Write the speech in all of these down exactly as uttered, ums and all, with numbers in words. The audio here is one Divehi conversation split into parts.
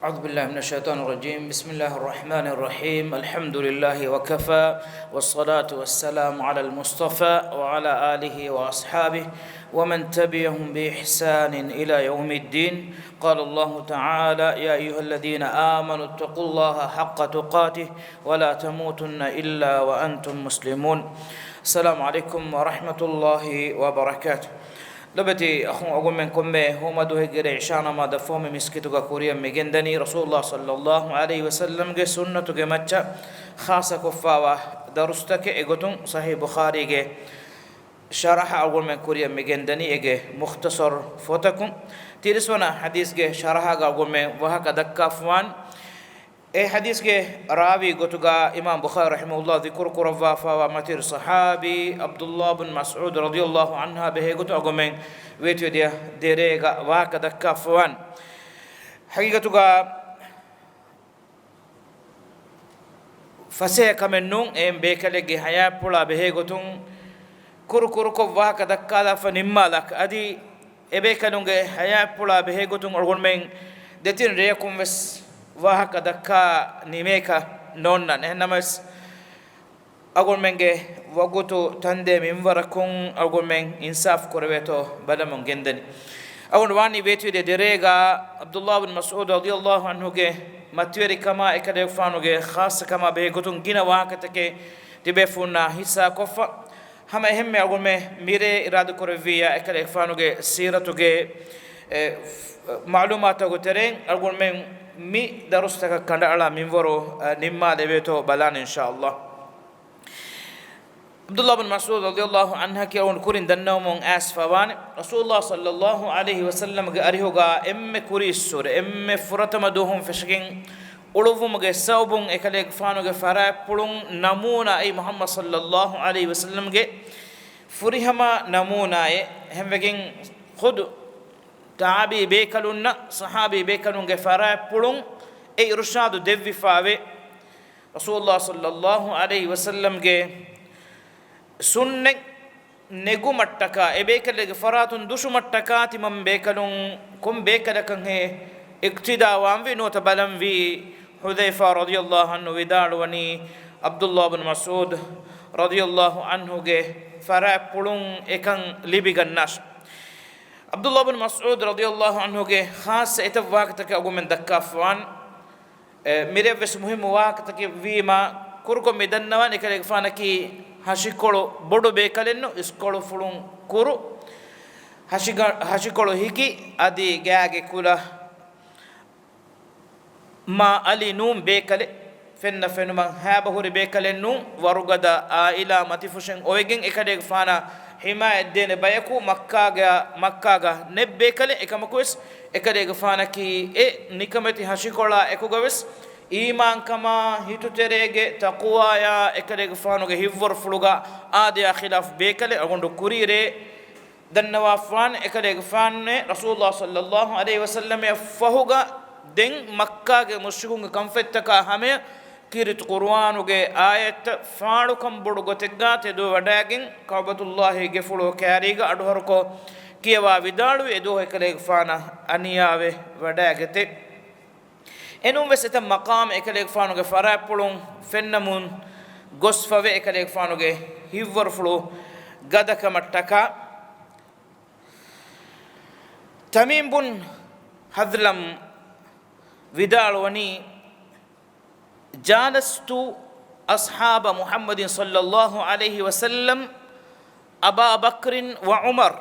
أعوذ بالله من الشيطان الرجيم. بسم الله الرحمن الرحيم. الحمد لله وكفى، والصلاة والسلام على المصطفى وعلى آله وأصحابه ومن تبعهم بإحسان إلى يوم الدين. قال الله تعالى: يا أيها الذين آمنوا اتقوا الله حق تقاته ولا تموتن إلا وأنتم مسلمون. السلام عليكم ورحمة الله وبركاته. ލޮބެތި އަޚުން، އަޅުގަނޑުމެން ކޮންމެ ހުވަމަދުވަހެއްގެ ރޭ އިޝާ ނަމާދަށް ފަހު މި މިސްކިތުގަ ކުރިއަށް މިގެންދަނީ ރަސޫލުﷲ ޞައްލައްލާހު ޢަލައިހި ވަސައްލަމްގެ ސުންނަތުގެ މައްޗަށް ޚާއްޞަކޮށްފާވާ ދަރުސްތަކެއް. އެގޮތުން ޞަޙީޙު ބުޚާރީގެ ޝަރަޙަ އަޅުގަނޑުމެން ކުރިއަށް މިގެންދަނީ އޭގެ މުޚްތަޞަރު ފޮތަކުން. ތިރީސް ވަނަ ޙަދީޘްގެ ޝަރަޙަގަ އަޅުގަނޑުމެން ވާހަކަ ދައްކާފަވާން. އެ ޙަދީޘްގެ ރާވީ ގޮތުގަ އިމާމް ބުޚާރީ ރަޙިމަހުﷲ ޛިކުރު ކުރައްވާފައިވާ މަތިވެރި ޞަޙާބީ ޢަބްދުﷲ ބިން މަސްޢޫދު ރަޟިޔަﷲ ޢަންހާ ބެހޭގޮތުން އަޅުގަނޑުމެން ވޭތުވެދިޔަ ދެރޭގަ ވާހަކަ ދައްކާފަވާން. ޙަޤީޤަތުގަ ފަސޭހަ ކަމެއް ނޫން، އެހެން ބޭކަލެއްގެ ޙަޔާތްޕުޅާ ބެހޭގޮތުން ކުރު ކުރުކޮށް ވާހަކަ ދައްކާލާފަ ނިންމާލާކަށް. އަދި އެބޭކަލުންގެ ޙަޔާތްޕުޅާ ބެހޭގޮތުން އަޅުގަނޑުމެން ދެތިން ރެޔަކުން ވެސް ވާހަކަ ދައްކާ ނިމޭކަށް ނޯންނާނެ. އެހެންނަމަވެސް، އަޅުގަނޑުމެންގެ ވަގުތު ތަންދޭ މިންވަރަކުން އަޅުގަނޑުމެން އިންސާފު ކުރެވޭތޯ ބަލަމުން ގެންދަނީ. އަޅުގަނޑު ވާނީ ވޭތުވެދިޔަ ދެރޭގަ ޢަބްދުﷲ ބިން މަސްޢޫދު ރަޟިޔަﷲ ޢަންހުގެ މަތިވެރިކަމާ އެކަލޭގެފާނުގެ ޚާއްޞަކަމާ ބެހޭގޮތުން ގިނަ ވާހަކަތަކެއް ތިބޭފުޅުންނާ ހިއްސާކޮށްފަ. ހަމަ އެހެންމެ އަޅުގަނޑުމެން މިރޭ އިރާދަކުރެއްވިއްޔާ އެކަލޭގެފާނުގެ ސީރަތުގެ، އެ، މަޢުލޫމާތުގެ ތެރެއިން އަޅުގަނޑުމެން މި ދަރުސްތަކަށް ކަނޑައަޅާ މިންވަރު، އަ، ނިންމާލެވޭތޯ ބަލާނެ އިންޝާﷲ. ޢަބްދުﷲ ބިން މަސްޢޫދު ރަޟިޔަﷲ ޢަންހަކީ އަޅުގަނޑު ކުރިން ދަންނަވަމުން އައިސްފަވާނެ. ރަސޫލުﷲ ޞައްލައްލާހު ޢަލައިހި ވަސައްލަމްގެ އަރިހުގަ އެންމެ ކުރީއްސުރެ، އެންމެ ފުރަތަމަ ދުވަހުން ފެށިގެން އުޅުއްވުމުގެ ސަބަބުން އެކަލޭގެފާނުގެ ފަރާތްޕުޅުން ނަމޫނާ އެއީ މުޙައްމަދު ޞައްލައްލާހު ޢަލައިހި ވަސައްލަމްގެ ފުރިހަމަ ނަމޫނާއެއް. އެހެންވެގެން ޚުދު ތާބިޢީ ބޭކަލުންނަށް، ޞަޙާބީ ބޭކަލުންގެ ފަރާތްޕުޅުން އެ އިރުޝާދު ދެއްވިފައިވޭ. ރަސޫލުﷲ ޞައްލައްލާހު ޢަލައިހި ވަސައްލަމްގެ ސުންނަތް ނެގުމަށްޓަކާ، އެ ބޭކަލެއްގެ ފަރާތުން ދުށުމަށްޓަކާ ތިމަން ބޭކަލުން ކޮން ބޭކަލަކަށްހޭ އިޤްތިދާވާންވީ ނުވަތަ ބަލަންވީ؟ ޙުޛައިފާ ރަޟިޔަﷲ ޢަންހު ވިދާޅުވަނީ، ޢަބްދުﷲ ބިން މަސްޢޫދު ރަޟިޔަﷲ ޢަންހުގެ ފަރާތްޕުޅުން އެކަން ލިބިގަންނާށި. ޢަބްދުﷲ ބިން މަސްޢޫދު ރަޟިޔަﷲ ޢަންހުގެ ޚާއްޞަ އެތައް ވާހަކަތަކެއް އަޅުގަނޑުމެން ދައްކާފަވާން. އެ، މިރޭ ވެސް މުހިއްމު ވާހަކަތަކެއް ވީމާ، ކުރުކޮށް މި ދަންނަވާނެ އެކަލޭގެފާނަކީ ހަށިކޮޅު ބޮޑު ބޭކަލެއްނު، އިސްކޮޅުފުޅުން ކުރު، ހަށިގަ-، ހަށިކޮޅު ހިކި، އަދި ގާގެ ކުލަ މާ އަލި ނޫން ބޭކަލެއް. ފެންނަ ފެނުމަށް ހައިބަހުރި ބޭކަލެއް ނޫން. ވަރުގަދަ އާއިލާ މަތިފުށެއް އޮވެގެން އެކަލޭގެފާނަށް ޙިމާޔަތް ދޭނެ ބަޔަކު މައްކާގަ، މައްކާގަ ނެތް ބޭކަލެއް. އެކަމަކުވެސް އެކަލޭގެފާނަކީ އެ ނިކަމެތި ހަށިކޮޅާ އެކުގަވެސް އީމާންކަމާ، ހިތުތެރޭގެ ތަޤުވާޔާ އެކަލޭގެފާނުގެ ހިތްވަރުފުޅުގަ އާދަޔާ ޚިލާފު ބޭކަލެއް. އަޅުގަނޑު ކުރީރޭ ދަންނަވާފާނެ އެކަލޭގެފާނު ރަސޫލުﷲ ޞައްލައްލާހު ޢަލައިހި ވަސައްލަމައަށް ފަހުގަ ދެން މައްކާގެ މުޝްރިކުންގެ ކަންފަތްތަކާ ހަމަޔަށް ކީރިތި ޤުރުއާނުގެ އާޔަތްތައް ފާޅުކަން ބޮޑު ގޮތެއްގަ ތެދުވެވަޑައިގެން، ކަޢުބަތުﷲ ގެފުޅު ކައިރީގަ އަޑުހަރުކޮށް ކިޔަވާ ވިދާޅުވި އެދުވަހު އެކަލޭގެފާނަށް އަނިޔާވެ ވަޑައިގަތެ. އެނޫންވެސް އެތައް މަޤާމެއް އެކަލޭގެފާނުގެ ފަރާތްޕުޅުން ފެންނަމުން ގޮސްފަވޭ. އެކަލޭގެފާނުގެ ހިތްވަރުފުޅު ގަދަކަމަށްޓަކާ ތަމީމް ބުން ހަޛްލަމް ވިދާޅުވަނީ، جالست أصحاب محمد صلى الله عليه وسلم أبا بكر وعمر،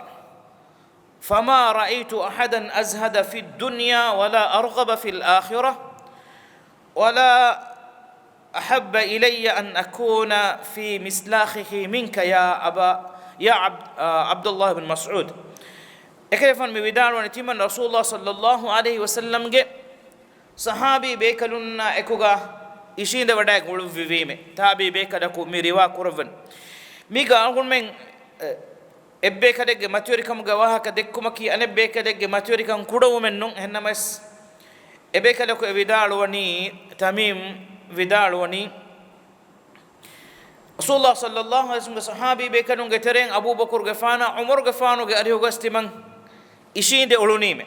فما رأيت أحدا أزهد في الدنيا ولا أرغب في الآخرة، ولا أحب إلي أن أكون في مثلاخه منك يا أبا، يا عبد، عبد الله بن مسعود. އެކަލޭގެފާނު މި ވިދާޅުވަނީ، ތިމަން ރަސޫލުﷲ ޞައްލައްލާހު ޢަލައިހި ވަސައްލަމްގެ ޞަޙާބީ ބޭކަލުންނާ އެކުގަ އިށީނދެވަޑައި އުޅުއްވިވީމެ. ތާބިޢީ ބޭކަލަކު މި ރިވާ ކުރައްވަން. މީގަ އަޅުގަނޑުމެން، އެ، އެއްބޭކަލެއްގެ މަތިވެރިކަމުގެ ވާހަކަ ދެއްކުމަކީ އަނެއްބޭކަލެއްގެ މަތިވެރިކަން ކުޑަވުމެއް ނޫން. އެހެންނަމަވެސް، އެބޭކަލަކު އެ ވިދާޅުވަނީ، ތަމީމް ވިދާޅުވަނީ، ރަސޫލުﷲ ޞައްލައްލާހު ޢަލައިހި ވަސައްލަމްގެ ޞަޙާބީ ބޭކަލުންގެ ތެރެއިން އަބޫބަކުރުގެފާނާ ޢުމަރުގެފާނުގެ އަރިހުގަސް ތިމަން އިށީނދެ އުޅުނީމެ.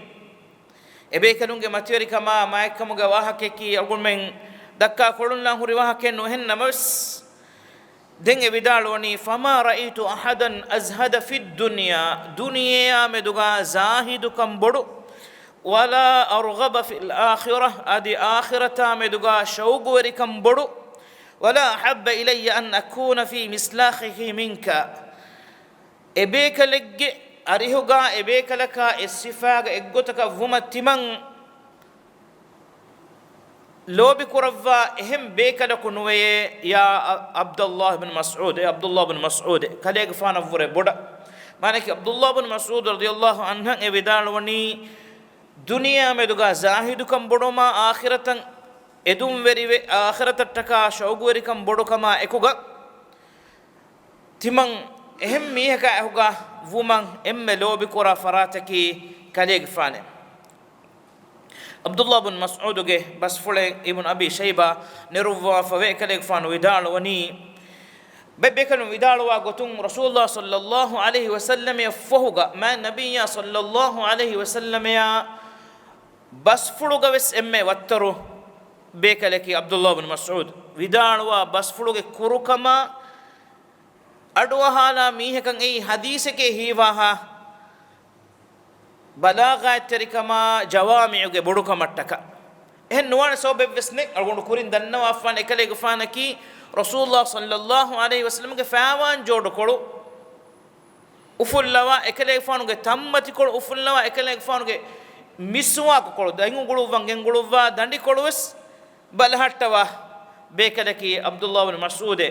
އެބޭކަލުންގެ މަތިވެރިކަމާ މާތްކަމުގެ ވާހަކަޔަކީ އަޅުގަނޑުމެން ދައްކާ ކޮޅުންނާ ހުރި ވާހަކައެއް ނޫން. އެހެން ނަމަވެސް، ދެން އެ ވިދާޅުވަނީ، فما رأيت أحدا أزهد في الدنيا، ދުނިޔެއާ މެދުގާ ޒާހިދުކަން ބޮޑު، ولا أرغب في الآخرة، އަދި އާޚިރަތާ މެދުގާ ޝައުގުވެރިކަން ބޮޑު، ولا أحب إلي أن أكون في مثلاخه منك. އެބޭކަލެއްގެ އަރިހުގާ އެބޭކަލަކާ އެއްސިފާގަ އެއްގޮތަކަށް ވުމަށް ތިމަން ލޯބިކުރައްވާ އެހެން ބޭކަލަކު ނުވެޔޭ، ޔާ ޢަބްދައްލާހި ބިން މަސްޢޫދް، އޭ ޢަބްދުއްލާހި ބިން މަސްޢޫދް، ކަލޭގެފާނަށްވުރެ ބޮޑަށް. މާނައަކީ، ޢަބްދުއްލާހި ބިން މަސްޢޫދް ރަޟިޔައްލާހު ޢަންހަށް އެ ވިދާޅުވަނީ، ދުނިޔެއާ މެދުގާ ޒާހިދުކަން ބޮޑުވުމާ، އާޚިރަތަށް އެދުންވެރިވެ، އާޚިރަތަށްޓަކާ ޝައުގުވެރިކަން ބޮޑުކަމާ އެކުގަ، ތިމަން އެހެން މީހަކާ އެކުގަ ވުމަށް އެންމެ ލޯބިކުރާ ފަރާތަކީ ކަލޭގެފާނޭ. ޢަބްދުއްލާހި ބިން މަސްޢޫދުގެ ބަސްފުޅެއް އިބްނު އަބީ ޝައިބާ ނެރުއްވާފަވޭ، ކަލޭގެފާނު ވިދާޅުވަނީ، ބައެއް ބޭކަލުން ވިދާޅުވާ ގޮތުން، ރަސޫލުﷲ ޞައްލައްލާހު ޢަލައިހި ވަސައްލަމައަށްފަހުގަ، މާތް ނަބިއްޔާ ޞައްލައްލާހު ޢަލައިހި ވަސައްލަމައާ ބަސްފުޅުގަވެސް އެންމެ ވައްތަރު ބޭކަލަކީ ޢަބްދުއްލާހި ބިން މަސްޢޫދް. ވިދާޅުވާ ބަސްފުޅުގެ ކުރުކަމާ، އަޑުއަހާލާ މީހަކަށް އެއީ ޙަދީޘެކޭ ހީވާހާ، ބަލާޣާތްތެރިކަމާ، ޖަވާމިޢުގެ ބޮޑުކަމަށްޓަކާ. އެހެން ނުވާނެ ސަބަބެއްވެސް ނެތް. އަޅުގަނޑު ކުރިން ދަންނަވާފާނެ އެކަލޭގެފާނަކީ ރަސޫލުﷲ ޞައްލައްލާހު ޢަލައިހި ވަސައްލަމްގެ ފައިވާން ޖޯޑުކޮޅު އުފުއްލަވާ، އެކަލޭގެފާނުގެ ތަންމަތިކޮޅު އުފުއްލަވާ، އެކަލޭގެފާނުގެ މިސްވާކުކޮޅު، ދަތް އުގުޅުއްވަން ގެންގުޅުއްވާ ދަނޑިކޮޅުވެސް ބަލަހައްޓަވާ ބޭކަލަކީ ޢަބްދުއްލާހި ބިން މަސްޢޫދޭ.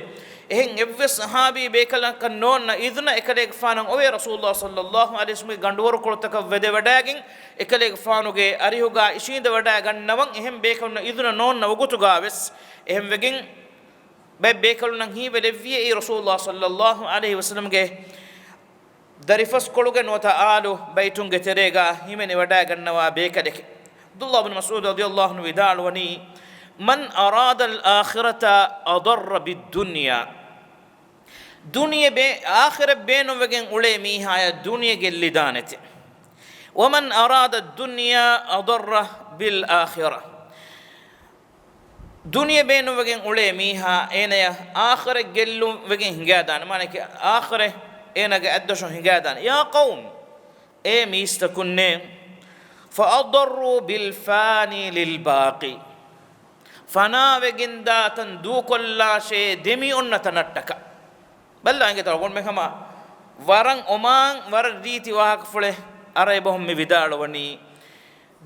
އެހެން އެއްވެސް ޞަޙާބީ ބޭކަލަކަށް ނޯންނަ އިޛުނަށް އެކަލޭގެފާނަށް އޮވޭ، ރަސޫލުﷲ ޞައްލައްލާހު ޢަލައިހި ވަސައްލަމްގެ ގަނޑުވަރުކޮޅުތަކަށް ވެދެވަޑައިގެން، އެކަލޭގެފާނުގެ އަރިހުގާ އިށީނދެވަޑައިގަންނަވަން. އެހެން ބޭކަލުންނަށް އިޛުނަށް ނޯންނަ ވަގުތުގާވެސް. އެހެންވެގެން، ބައެއް ބޭކަލުންނަށް ހީވެލެއްވިއޭ ރަސޫލުﷲ ޞައްލައްލާހު ޢަލައިހި ވަސައްލަމްގެ ދަރިފަސްކޮޅުގެ ނުވަތަ އާލު ބައިތުންގެ ތެރޭގާ ހިމެނިވަޑައިގަންނަވާ ބޭކަލެކޭ. ޢަބްދުއްލާހި ބިން މަސްޢޫދު ރަޟިޔައްލާހު ޢަންހު ވިދާޅުވަނީ، من أراد الآخرة أضر بالدنيا. ދުނިޔެ ބޭ-، އާޚިރަތް ބޭނުންވެގެން އުޅޭ މީހާޔަށް ދުނިޔެ ގެއްލިދާނެތެ. ومن أراد الدنيا أضر بالآخرة. ދުނިޔެ ބޭނުންވެގެން އުޅޭ މީހާ އޭނަޔަށް އާޚިރަތް ގެއްލުން ވެގެން ހިނގާދާނެ. މާނައަކީ، އާޚިރަތް އޭނަގެ އަތްދަށުން ހިނގާދާނެ. يا قوم، އޭ މީސްތަކުންނޭ، فأضروا بالفاني للباقي. ފަނާވެގެންދާ ތަން ދޫކޮށްލާށޭ ދެމިއޮންނަ ތަނަށްޓަކާ. ބައްލަ އިނގޭތޯ އަޅުގަނޑުމެން ހަމަ ވަރަށް އޮމާން ވަރަށް ރީތި ވާހަކަފުޅެއް އަރައިބަހުން މި ވިދާޅުވަނީ.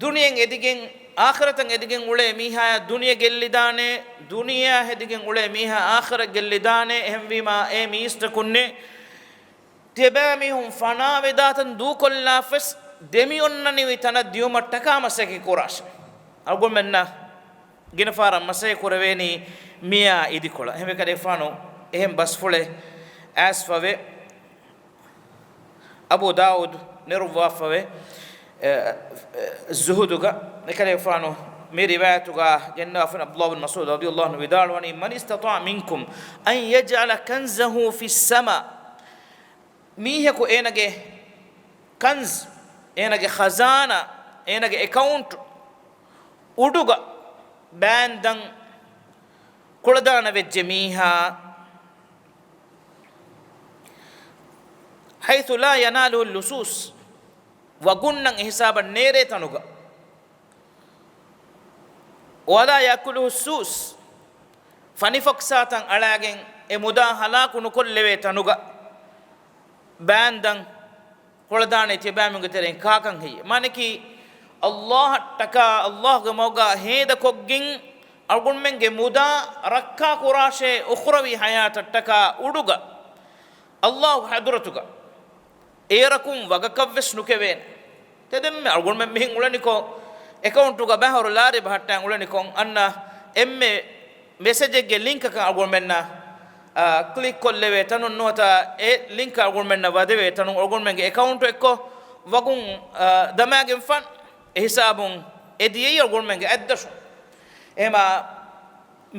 ދުނިޔެއަށް އެދިގެން، އާޚިރަތަށް އެދިގެން އުޅޭ މީހާޔަށް ދުނިޔެ ގެއްލިދާނެ، ދުނިޔެއާ ހެދިގެން އުޅޭ މީހާ އާޚިރަތް ގެއްލިދާނެ. އެހެންވީމާ، އޭ މީސްތަކުންނޭ، ތިޔަބައިމީހުން ފަނާވެދާތަން ދޫކޮށްލާފަސް، ދެމިއޮންނަނިވި ތަނަށް ދިއުމަށްޓަކާ މަސައްކަތް ކުރާށޭ. އަޅުގަނޑުމެންނަށް ގިނަ ފަހަރަށް މަސައްކަތް ކުރެވޭނީ މިއާ އިދިކޮޅަށް. އެހެންވެ ކަލޭގެފާނު އެހެން ބަސްފުޅެއް އައިސްފަވޭ. އަބޫ ދާއޫދު ނެރުއްވާފަވޭ، އެ، އެ، ޒުހުދުގަ. އެކަލޭގެފާނު މި ރިވާޔަތުގަ ގެންނަވާފަ، ޢަބްދުއްލާހި ބިން މަސްޢޫދު ރަޟިޔައްލާހު ޢަންހު ވިދާޅުވަނީ، من استطاع منكم أن يجعل كنزه في السماء. މީހަކު އޭނަގެ ކަންޒު، އޭނަގެ ޚަޒާނާ، އޭނަގެ އެކައުންޓް އުޑުގަ ބާންދަން ކުޅަދާނަ ވެއްޖެ މީހާ، حيث لا يناله اللصوص، ވަގުންނަށް އެހިސާބަށް ނޭރޭ ތަނުގަ، ولا يأكله السوس، ފަނިފަކްސާތައް އަޅާގެން އެ މުދާ ހަލާކު ނުކޮށްލެވޭ ތަނުގަ ބާންދަން ކުޅަދާނެ ތިބާމެންގެ ތެރެއިން ކާކަން ހެއްޔެވެ؟ މާނައަކީ، ﷲ އަށްޓަކާ، ﷲ ގެ މަގުގަ ހޭދަކޮށްގެން އަޅުގަނޑުމެންގެ މުދާ ރައްކާ ކުރާށޭ އުޚްރަވީ ޙަޔާތަށްޓަކާ އުޑުގަ، ﷲ ގެ ޙަޟްރަތުގަ. އޭރަކުން ވަގަކަށްވެސް ނުކެވޭނެ. ތެދެންމެ އަޅުގަނޑުމެން މިހެން އުޅެނިކޮށް، އެކައުންޓުގަ ބަހަރު ލާރި ބަހައްޓާން އުޅެނިކޮށް، އަންނަ އެންމެ މެސެޖެއްގެ ލިންކަކަށް އަޅުގަނޑުމެންނަށް، އާ، ކްލިކް ކޮށްލެވޭ ތަނުން ނުވަތަ އެ ލިންކަށް އަޅުގަނޑުމެންނަށް ވަދެވޭ ތަނުން އަޅުގަނޑުމެންގެ އެކައުންޓު އެއްކޮށް ވަގުން، އާ، ދަމާގެންފަން އެހިސާބުން އެދިޔައީ އަޅުގަނޑުމެންގެ އަތްދަށުން. އެހެމާ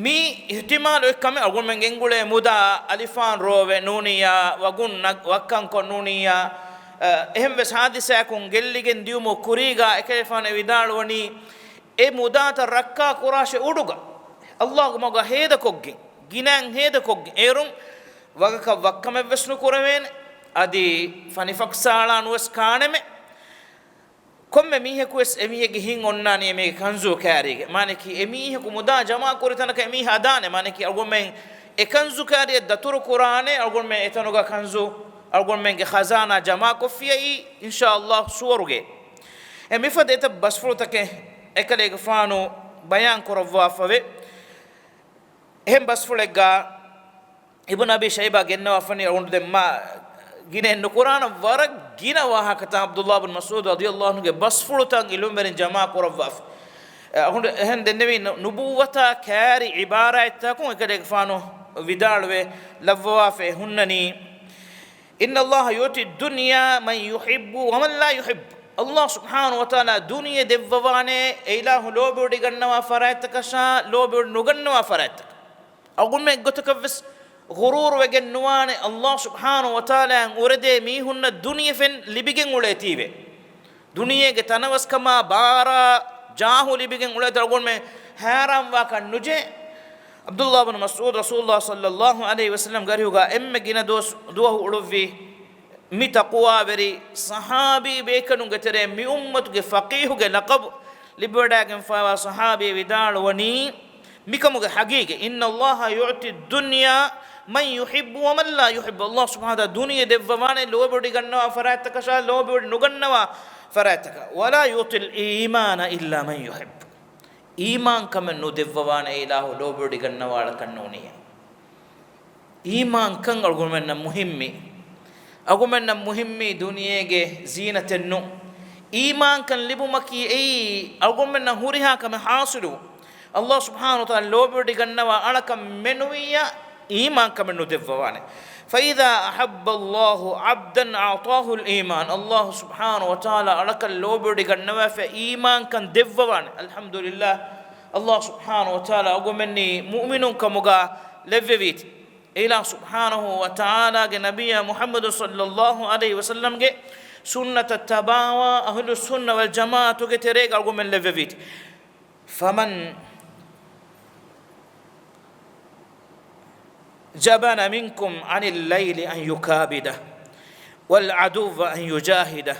މި އިޙްތިމާލު އެއްކަމެއް އަޅުގަނޑުމެން ގެންގުޅޭ މުދާ އަލިފާން ރޯވެ ނޫނިއްޔާ، ވަގުން ނަ-، ވައްކަންކޮށް ނޫނިއްޔާ، އެހެންވެސް ހާދިސާއަކުން ގެއްލިގެން ދިޔުމުގެ ކުރީގަ އެކަލޭގެފާނު ވިދާޅުވަނީ، އެ މުދާތައް ރައްކާ ކުރާށޭ އުޑުގަ، އައްލާހުގެ މަގަށް ހޭދަކޮށްގެން، ގިނައިން ހޭދަކޮށްގެން. އޭރުން ވަގަކަށް ވައްކަމެއްވެސް ނުކުރެވޭނެ. އަދި ފަނިފަކްސާޅާ ނުވެސް ކާނެމެ. ކޮންމެ މީހަކުވެސް އެމީހެއްގެ ހިތް އޮންނާނީ އެމީހެއްގެ ކަންޒޫ ކާރީގެ. މާނައަކީ އެމީހަކު މުދާ ޖަމާކުރި ތަނަކަށް އެމީހާ ދާނެ. މާނައަކީ އަޅުގަނޑުމެން އެ ކަންޒޫ ކާރިއަށް ދަތުރު ކުރާނެ، އަޅުގަނޑުމެން އެތަނުގަ ކަންޒޫ، އަޅުގަނޑުމެންގެ ޚަޒާނާ ޖަމާކޮށްފިއައީ، އިންޝާﷲ، ސުވަރުގެ. އެ މިފަދަ އެތައް ބަސްފުޅުތަކެއް އެކަލޭގެފާނު ބަޔާން ކުރައްވާފަވޭ. އެހެން ބަސްފުޅެއްގަ އިބްނު އަބީ ޝައިބާ ގެންނަވާފަނީ، އަޅުގަނޑު ދެން މާ ގިނައެއް ނުކުރާނަން، ވަރަށް ގިނަ ވާހަކަތައް ޢަބްދުﷲ ބިން މަސްޢޫދު ރަޟިޔަﷲ ޢަންހުގެ ބަސްފުޅުތައް ޢިލްމުވެރިން ޖަމާ ކުރައްވާފަ. އަޅުގަނޑު އެހެން ދެންނެވީ ނު-، ނުބުއްވަތާ ކާރި ޢިބާރާތްތަކުން އެކަލޭގެފާނު ވިދާޅުވެ ލައްވަވާފައި ހުންނަނީ، إن الله يؤتي الدنيا من يحب ومن لا يحب. ﷲ ސުބްޙާނަހޫ ވަތަޢާލާ ދުނިޔެ ދެއްވަވާނެ އެ އިލާހު ލޯބިވޮޑިގަންނަވާ ފަރާތްތަކަށާ، ލޯބިވޮޑި ނުގަންނަވާ ފަރާތްތަކަށް. އަޅުގަނޑުމެން އެއްގޮތަކަށްވެސް ޣުރޫރުވެގެން ނުވާނެ، ﷲ ސުބްޙާނަހޫ ވަތަޢާލާއަށް އުރެދޭ މީހުންނަށް ދުނިޔެފެން ލިބިގެން އުޅޭތީވެ. ދުނިޔޭގެ ތަނަވަސްކަމާ ބާރާ ޖާހު ލިބިގެން އުޅޭތީ އަޅުގަނޑުމެން ހައިރާންވާކަށް ނުޖެހޭ. ޢަބްދުﷲ ބިން މަސްޢޫދު ރަސޫލުﷲ ޞައްލަﷲ ޢަލައިހި ވަސައްލަމް ގެ އަރިހުގަ އެންމެ ގިނަ ދުވަސް، ދުވަހު އުޅުއްވި މި ތަޤުވާވެރި ޞަޙާބީ ބޭކަލުންގެ ތެރެއިން މި އުއްމަތުގެ ފަޤީހުގެ ލަޤަބު ލިބިވަޑައިގެންފައިވާ ޞަޙާބީ ވިދާޅުވަނީ، މިކަމުގެ ޙަޤީޤަތް، إن الله يؤتي الدنيا من يحب ومن لا يحب. ﷲ ސުބްޙާނަހޫ ވަތަޢާލާ ދުނިޔެ ދެއްވަވާނެ ލޯބިވޮޑިގަންނަވާ ފަރާތްތަކަށާ، ލޯބިވޮޑި ނުގަންނަވާ ފަރާތްތަކަށް. ولا يؤتي الإيمان إلا من يحب. އީމާންކަމެއް ނުދެއްވަވާނެ އެ އިލާހު ލޯބިވޮޑިގަންނަވާ އަޅަކަށް ނޫނިއްޔާ. އީމާންކަން އަޅުގަނޑުމެންނަށް މުހިއްމީ. އަޅުގަނޑުމެންނަށް މުހިއްމީ ދުނިޔޭގެ ޒީނަތެއް ނޫން. އީމާންކަން ލިބުމަކީ އެއީ އަޅުގަނޑުމެންނަށް ހުރިހާ ކަމެއް ޙާޞިލުވުން. ﷲ ސުބްޙާނަހޫ ވަތަޢާލާ ލޯބިވޮޑިގަންނަވާ އަޅަކަށް މެނުވިއްޔާ އީމާންކަމެއް ނުދެއްވަވާނެ. فإذا أحب الله عبدا أعطاه الإيمان. ﷲ ސުބްޙާނަހޫ ވަތަޢާލާ އަޅަކަށް ލޯބިވޮޑިގަންނަވާފަ އީމާންކަން ދެއްވަވާނެ. އަލްޙަމްދުލިއްލާހް، ﷲ ސުބްޙާނަހޫ ވަތަޢާލާ އަޅުގަނޑުމެންނީ މުއުމިނުން ކަމުގަ ލެއްވެވީތީ. އެ އިލާހު ސުބްޙާނަހޫ ވަތަޢާލާގެ ނަބިއްޔާ މުޙައްމަދު ޞައްލަﷲ ޢަލައިހި ވަސައްލަމްގެ ސުންނަތަށް ތަބާވާ އަހުލުއްސުންނަ ވަލްޖަމާޢަތުގެ ތެރޭގަ އަޅުގަނޑުމެން ލެއްވެވީތީ. فمن جبن منكم عن الليل أن يكابده والعدو أن يجاهده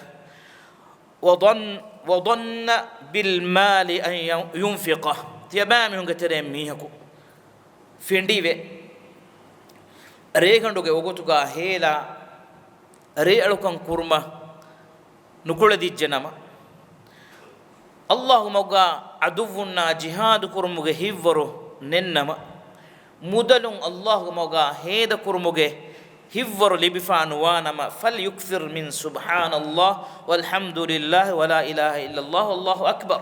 وظن، وظن بالمال أن ينفقه. ތިޔަބައިމީހުންގެ ތެރެއިން މީހަކު ފެނޑިވެ، ރޭގަނޑުގެ ވަގުތުގަ ހޭލާ، ރޭއަޅުކަން ކުރުމަށް ނުކުޅެދިއްޖެ ނަމަ، ﷲ މަގުގަ ޢަދުއްވުންނާ ޖިހާދު ކުރުމުގެ ހިތްވަރު ނެތްނަމަ، މުދަލުން ﷲ މަގުގަ ހޭދަ ކުރުމުގެ ހިތްވަރު ލިބިފާ ނުވާނަމަ، فليكثر من سبحان الله والحمد لله ولا إله إلا الله والله أكبر.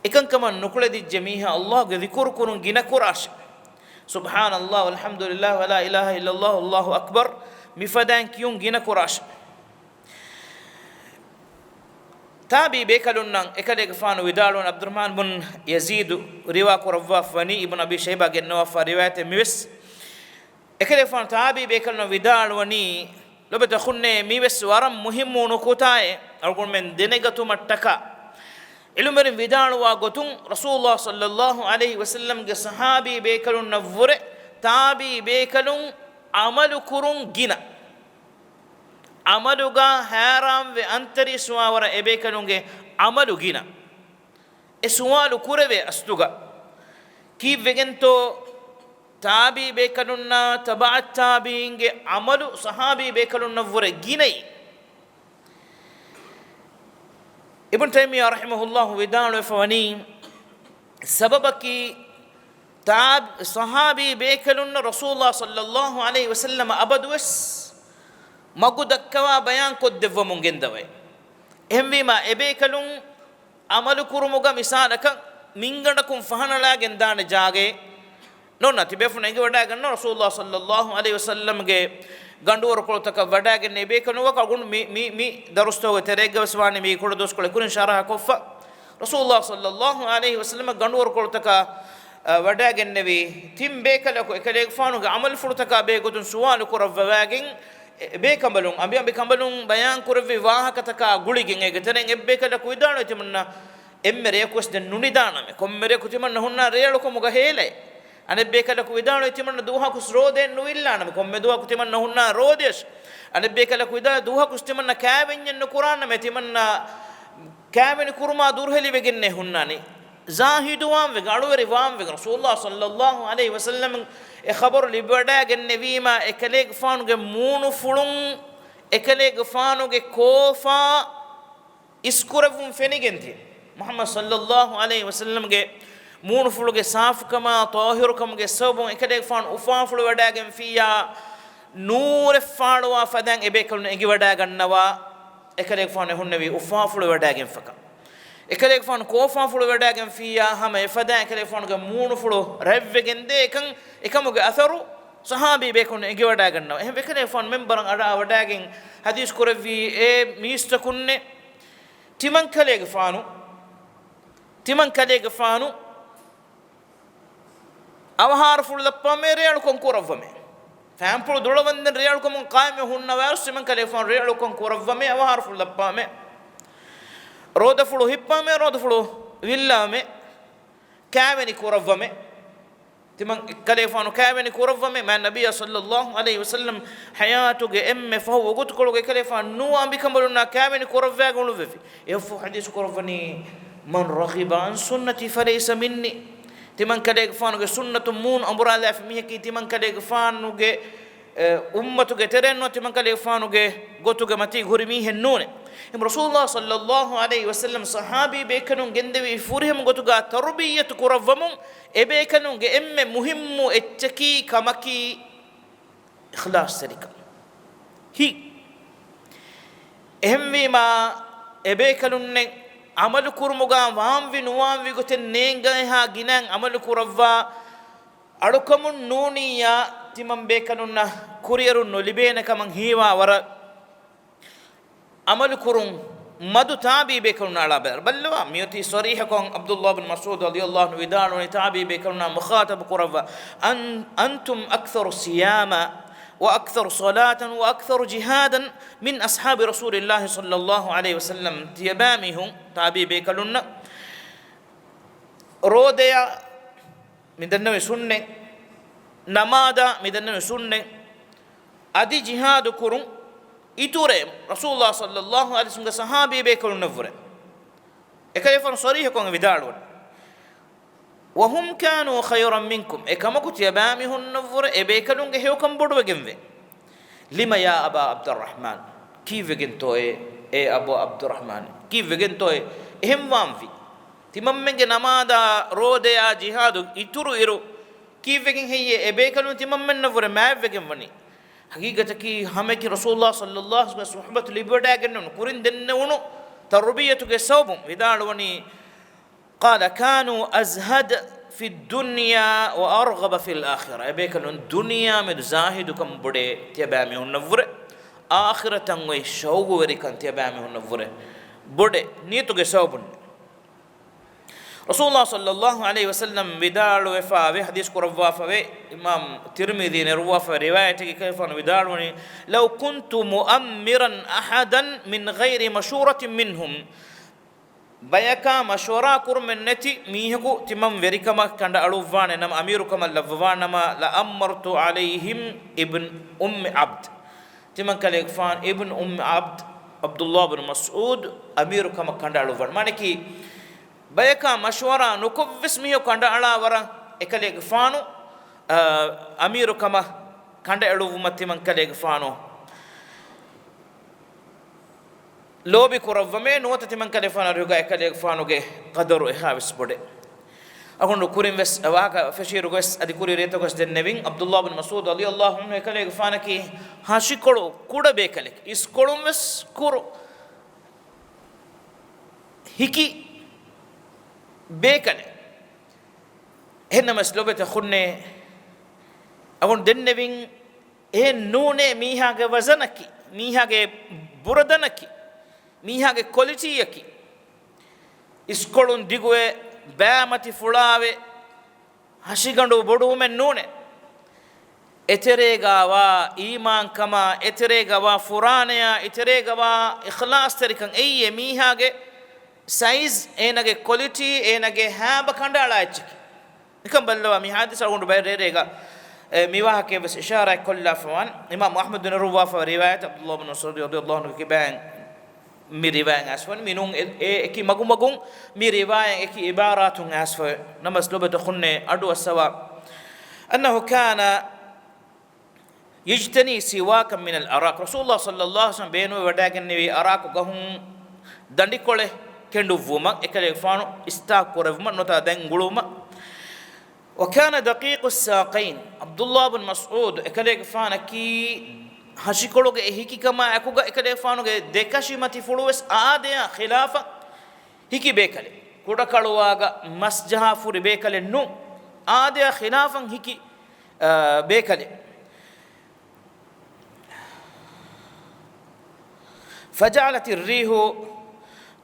އެކަންކަމަށް ނުކުޅެދިއްޖެ މީހާ ﷲ ގެ ޛިކުރު ކުރުން ގިނަ ކުރާށެ. سبحان الله والحمد لله ولا إله إلا الله والله أكبر މިފަދައިން ކިޔުން ގިނަ ކުރާށެ. ތާބިޢީ ބޭކަލުންނަށް އެކަލޭގެފާނު ވިދާޅުވަން، ޢަބްދުއްރަޙްމާން ބުން ޔަޒީދު ރިވާ ކުރައްވާފަ ވަނީ، އިބްނު އަބީ ޝައިބާ ގެންނަވާފަ ރިވާޔަތެއް މިވެސް. އެކަލޭގެފާނު ތާބިޢީ ބޭކަލުންނަށް ވިދާޅުވަނީ، ލޮބުވެތި އަޚުންނޭ، މިވެސް ވަރަށް މުހިއްމު ނުކުތާއެއް އަޅުގަނޑުމެން ދެނެގަތުމަށްޓަކާ. ޢިލްމުވެރިން ވިދާޅުވާ ގޮތުން، ރަސޫލުﷲ ޞައްލަﷲ ޢަލައިހި ވަސައްލަމްގެ ޞަޙާބީ ބޭކަލުންނަށްވުރެ ތާބިޢީ ބޭކަލުން ޢަމަލު ކުރުން ގިނަ. ޢަމަލުގަ ހައިރާންވެ އަންތަރީސްވާވަރަށް އެބޭކަލުންގެ ޢަމަލު ގިނަ. އެ ސުވާލު ކުރެވޭ އަސްލުގަ، ކީއްވެގެންތޯ ތާބިޢީ ބޭކަލުންނާ ތަބަޢައް ތާބިޢީންގެ ޢަމަލު ޞަޙާބީ ބޭކަލުންނަށްވުރެ ގިނައީ؟ އިބްނު ތައިމިއްޔާ ރަޙިމަހުﷲ ވިދާޅުވެފަ ވަނީ، ސަބަބަކީ، ތާ-، ޞަޙާބީ ބޭކަލުންނަށް ރަސޫލުﷲ ޞައްލަﷲ ޢަލައިހި ވަސައްލަމަ އަބަދުވެސް މަގު ދައްކަވާ ބަޔާން ކޮށްދެއްވަމުން ގެންދަވައި. އެހެންވީމާ، އެބޭކަލުން ޢަމަލު ކުރުމުގަ މިސާލަކަށް މިންގަނޑަކުން ފަހަނަޅާގެން ދާނެ ޖާގައެއް ނޯންނާ. ތިބޭފުޅުން އެނގިވަޑައިގަންނަ ރަސޫލުﷲ ޞައްލަﷲ ޢަލައިހި ވަސައްލަމްގެ ގަނޑުވަރުކޮޅުތަކަށް ވަޑައިގެންނެވި ބޭކަލުން ވަކަށް ގުން މި، މި، މި ދަރުސްތަކުގެ ތެރޭގަވެސް ވާނެ މީ ކުޑަ ދުވަސްކޮޅެއް ކުރިން ޝަރަޙަ ކޮށްފަ. ރަސޫލުﷲ ޞައްލަﷲ ޢަލައިހި ވަސައްލަމަ ގަނޑުވަރުކޮޅުތަކަށް، އަ، ވަޑައިގެންނެވި ތިން ބޭކަލަކު އެކަލޭގެފާނުގެ ޢަމަލުފުޅުތަކާ ބެހޭގޮތުން ސުވާލު ކުރައްވަވައިގެން އެބޭކަނބަލުން، އަނބި އަނބި ކަނބަލުން ބަޔާން ކުރެއްވި ވާހަކަތަކާ ގުޅިގެން އޭގެ ތެރެއިން އެއްބޭކަލަކު ވިދާޅުވި ތިމަންނަ އެންމެ ރެޔަކުވެސް ދެން ނުނިދާނަމޭ. ކޮންމެ ރެޔަކު ތިމަންނަ ހުންނާ ރޭއަޅުކަމުގަ ހޭލައެއް. އަނެއްބޭކަލަކު ވިދާޅުވި ތިމަންނަ ދުވަހަކުސް ރޯދައެއް ނުވިއްލާނަމޭ. ކޮންމެ ދުވަހަކު ތިމަންނަ ހުންނާ ރޯދަޔަށް. އަނެއްބޭކަލަކު ވިދާޅުވި ދުވަހަކުސް ތިމަންނަ ކާވެންޏެއް ނުކުރާނަމޭ. ތިމަންނަ ކާވެނި ކުރުމާ ދުރުހެލިވެގެންނޭ ހުންނާނީ. ޒާހިދުވާން ވެގެން، އަޅުވެރިވާން ވެގެން، ރަސޫލުﷲ ޞައްލަﷲ ޢަލައިހި ވަސައްލަމަ އެ ޚަބަރު ލިބިވަޑައިގެންނެވީމާ، އެކަލޭގެފާނުގެ މޫނުފުޅުން، އެކަލޭގެފާނުގެ ކޯފާ އިސްކުރެއްވުން ފެނިގެން ދިޔަ. މުޙައްމަދު ޞައްލަﷲ ޢަލައިހި ވަސައްލަމަގެ މޫނުފުޅުގެ ސާފުކަމާ ޠާހިރުކަމުގެ ސަބަބުން އެކަލޭގެފާނު އުފާފުޅުވަޑައިގެންފިއްޔާ، ނޫރެއް ފާޅުވާ ފަދައިން އެބޭކަލުން އެނގިވަޑައިގަންނަވާ. އެކަލޭގެފާނު އެ ހުންނެވީ އުފާފުޅުވަޑައިގެންފަކަ. އެކަލޭގެފާނު ކޯފާފުޅުވަޑައިގެންފިއްޔާ، ހަމަ އެފަދައިން އެކަލޭގެފާނުގެ މޫނުފުޅު ރަތްވެގެންދޭ އެކަން، އެކަމުގެ އަސަރު ޞަޙާބީ ބޭކަލުން އެނގިވަޑައިގަންނަވާ. އެހެން އެކަލޭގެފާނު މިންބަރަށް އަރާވަޑައިގެން ޙަދީޘް ކުރެއްވީ އޭ މީސްތަކުންނޭ، ތިމަން ކަލޭގެފާނު، ތިމަން ކަލޭގެފާނު އަވަހާރަފުޅު ލައްޕާމޭ ރޭއަޅުކަން ކުރައްވަމޭ. ފާންޕުޅު ދުޅަވަންދެން ރޭއަޅުކަމުން ޤާއިމްވެ ހުންނަވާރު ތިމަން ކަލޭގެފާނު ރޭއަޅުކަން ކުރައްވަމޭ، އަވަހާރަފުޅު ލައްޕާމޭ. ރޯދަފުޅު ހިއްޕާމޭ، ރޯދަފުޅު ވިއްލާމޭ. ކާވެނި ކުރައްވަމޭ. ތިމަން ކަލޭގެފާނު ކާވެނި ކުރައްވަމޭ. މާތް ނަބިއްޔާ ޞައްލަﷲ ޢަލައިހި ވަސައްލަމް ޙަޔާތުގެ އެންމެ ފަހު ވަގުތުކޮޅުގަ އެކަލޭގެފާނު ނޫ އަނބިކަނބަލުންނާ ކާވެނި ކުރައްވައިގެން އުޅުއްވެފި. އެއަށްފަހު ޙަދީޘް ކުރައްވަނީ، "من رغب عن سنتي فليس مني." ތިމަން ކަލޭގެފާނުގެ ސުންނަތުން މޫނު އަނބުރާލާފި މީހަކީ ތިމަން ކަލޭގެފާނުގެ، އެ، އުއްމަތުގެ ތެރެއިން ނުވަތަ ތިމަން ކަލޭގެފާނުގެ ގޮތުގެ މަތީގަ ހުރި މީހެއް ނޫނޭ. އެހެން ރަސޫލުﷲ ޞައްލަﷲ ޢަލައިހި ވަސައްލަމް ޞަޙާބީ ބޭކަލުން ގެންދެވި ފުރިހަމަ ގޮތުގަ ތަރުބިއްޔަތު ކުރައްވަމުން އެބޭކަލުންގެ އެންމެ މުހިއްމު އެއްޗަކީ ކަމަކީ އިޚްލާޞްތެރިކަން. ހިތް. އެހެންވީމާ، އެބޭކަލުންނެއް ޢަމަލު ކުރުމުގަ ވާންވި ނުވާންވި ގޮތެއް ނޭނގޭހާ ގިނައިން ޢަމަލު ކުރައްވާ، އަޅުކަމުން ނޫނިއްޔާ ތިމަން ބޭކަލުންނަށް ކުރިއެރުން ނުލިބޭނެ ކަމަށް ހީވާ ވަރަށް ޢަމަލު ކުރުން މަދު ތާބިޢީ ބޭކަލުންނާ އަޅާ ބަލާ. ބައްލަވާ، މިއޮތީ ޞަރީޙަކޮށް ޢަބްދުﷲ ބިން މަސްޢޫދު ރަޟިޔަﷲ ޢަންހު ވިދާޅުވަނީ ތާބިޢީ ބޭކަލުންނާ މުޚާޠަބު ކުރައްވާ، أن، أنتم أكثر صياما وأكثر صلاة وأكثر جهادا من أصحاب رسول الله صلى الله عليه وسلم. ތިޔަބައިމީހުން ތާބިޢީ ބޭކަލުންނަށް ރޯދަޔާ މި ދަންނަވި ސުންނަތް، ނަމާދާ މި ދަންނަވި ސުންނަތް، އަދި ޖިހާދު ކުރުން އިތުރޭ ރަސޫލުﷲ ޞައްލަﷲ ޢަލައިހި ވަސައްލަމްގެ ޞަޙާބީ ބޭކަލުންނަށްވުރެ އެކަލޭގެފާނު ޞަރީޙަކޮށް ވިދާޅުވަނީ، وهم كانوا خيرا منكم، އެކަމަކު ތިޔަބައިމީހުންނަށްވުރެ އެބޭކަލުންގެ ހެޔޮކަން ބޮޑުވެގެންވޭ. لم يا أبا عبد الرحمن، ކީއްވެގެންތޯއޭ، އޭ އަބޫ ޢަބްދުއްރަޙްމާން، ކީއްވެގެންތޯއޭ އެހެންވާންވީ؟ ތިމަންމެންގެ ނަމާދާ، ރޯދަޔާ، ޖިހާދު އިތުރު އިރު، ކީއްވެގެން ހެއްޔޭ އެބޭކަލުން ތިމަންމެންނަށްވުރެ މާތްވެގެން ވަނީ؟ ޙަޤީޤަތަކީ ހަމައެކަނި ރަސޫލުﷲ ޞައްލަﷲ ޢަލައިހި ވަސައްލަމްގެ ޞުޙުބަތު ލިބިވަޑައިގެންނެވުނު، ކުރިން ދެންނެވުނު ތަރުބިއްޔަތުގެ ސަބަބުން ވިދާޅުވަނީ، قال كانوا أزهد في الدنيا وأرغب في الآخرة. އެބޭކަލުން ދުނިޔެމެދު ޒާހިދުކަން ބޮޑޭ ތިޔަބައިމީހުންނަށްވުރެ، އާޚިރަތަށް އޮތް ޝައުގުވެރިކަން ތިޔަބައިމީހުންނަށްވުރެ ބޮޑޭ ނިޔަތުގެ ސަބަބުން. ރަސޫލުﷲ ޞައްލަﷲ ޢަލައިހި ވަސައްލަމް ވިދާޅުވެފަވޭ، ޙަދީޘް ކުރައްވާފަވޭ، އިމާމް ތިރްމިޛީ ނެރުއްވާފަވޭ ރިވާޔަތެއްގައި ކަލޭގެފާނު ވިދާޅުވަނީ، لو كنت مؤمرا أحدا من غير مشورة منهم، ބަޔަކާ މަޝްވަރާ ކުރުމެއް ނެތި މީހަކު ތިމަން ވެރިކަމަށް ކަނޑައަޅުއްވާނެ ނަމަ، އަމީރުކަމަށް ލައްވަވާ ނަމަ، لأمرت عليهم ابن أم عبد، ތިމަން ކަލޭގެފާނު އިބްނު އުއްމި ޢަބްދު، ޢަބްދުﷲ ބިން މަސްޢޫދު އަމީރުކަމަށް ކަނޑައަޅުއްވާނެ. މާނައަކީ، ބަޔަކާ މަޝްވަރާ ނުކޮށްވެސް މީހަކު ކަނޑައަޅާ ވަރަށް އެކަލޭގެފާނު، އަ، އަމީރުކަމަށް ކަނޑައެޅުއްވުމަށް ތިމަން ކަލޭގެފާނު ލޯބި ކުރައްވަމޭ، ނުވަތަ ތިމަން ކަލޭގެފާނާ ރުހުގަ އެކަލޭގެފާނުގެ ޤަދަރު އެހާވެސް ބޮޑޭ. އަޅުގަނޑު ކުރިން ވެސް ވާހަކަ ފެށިއިރު ވެސް އަދި ކުރީ ރޭތަކު ވެސް ދެންނެވިން. ޢަބްދުﷲ ބިން މަސްޢޫދު ރަޟިޔަﷲ ޢަންހު އެކަލޭގެފާނަކީ ހަށިކޮޅު ކުޑަ ބޭކަލެކެ، އިސްކޮޅުން ވެސް ކުރު ހިކި ބޭކަލެއް. އެހެންނަމަވެސް ލޮބުވެތި އަޚުންނޭ، އަޅުގަނޑު ދެންނެވިން އެހެން ނޫނޭ މީހާގެ ވަޒަނަކީ، މީހާގެ ބުރަދަނަކީ، މީހާގެ ކޮލިޓީއަކީ. އިސްކޮޅުން ދިގުވެ، ބައިމަތި ފުޅާވެ، ހަށިގަނޑު ބޮޑުވުމެއް ނޫނޭ. އެތެރޭގަވާ އީމާންކަމާ، އެތެރޭގަވާ ފުރާނަޔާ، އެތެރޭގަވާ އިޚްލާޞްތެރިކަން އެއީ އެ މީހާގެ ސައިޒް، އޭނަގެ ކޮލިޓީ، އޭނަގެ ހާބަ ކަނޑައަޅާ އެއްޗަކީ. ނިކަން ބައްލަވާ މި ޙާދިސާ އަޅުގަނޑު ބައެއް ރޭރޭގަ، އެ، މި ވާހަކައެއް ވެސް އިޝާރާތް ކޮށްލާފަވާން. އިމާމު އަޙްމަދު ނެރުއްވާފަ ރިވާޔަތް ޢަބްދުﷲ ބިން މަސްޢޫދު ރަޟިޔަﷲ ޢަންހުގެ ކިބައިން މި ރިވާޔަތް އައިސްފަވަނީ. މި ނޫން އެ، އެ އެކި މަގުމަގުން މި ރިވާޔަތް އެކި ޢިބާރާތުން އައިސްފަވޭ. ނަމަވެސް ލޮބުވެތި އަޚުންނޭ އަޑުއައްސަވާ. أنه كان يجتني سواكا من الأراك. ރަސޫލުﷲ ޞައްލަﷲ ޢަލައިހި ވަސައްލަމަ ބޭނުންވެވަޑައިގެންނެވީ އަރާކު ގަހުން ދަނޑިކޮޅެއް ކެނޑުއްވުމަށް، އެކަލޭގެފާނު އިސްތާކު ކުރެއްވުމަށް ނުވަތަ ދަނޑި އުޅުވުމަށް. وكان دقيق الساقين. ޢަބްދުﷲ ބިން މަސްޢޫދު އެކަލޭގެފާނަކީ ހަށިކޮޅުގެ އެ ހިކިކަމާ އެކުގަ އެކަލޭގެފާނުގެ ދެކަށިމަތިފުޅު ވެސް އާދަޔާ ޚިލާފަށް ހިކި ބޭކަލެއް. ކުޑަކަޅުވާގަ މަސްޖަހާ ފުރި ބޭކަލެއް ނޫން. އާދަޔާ ޚިލާފަށް ހިކި، އާ، ބޭކަލެއް. فجعلت الريح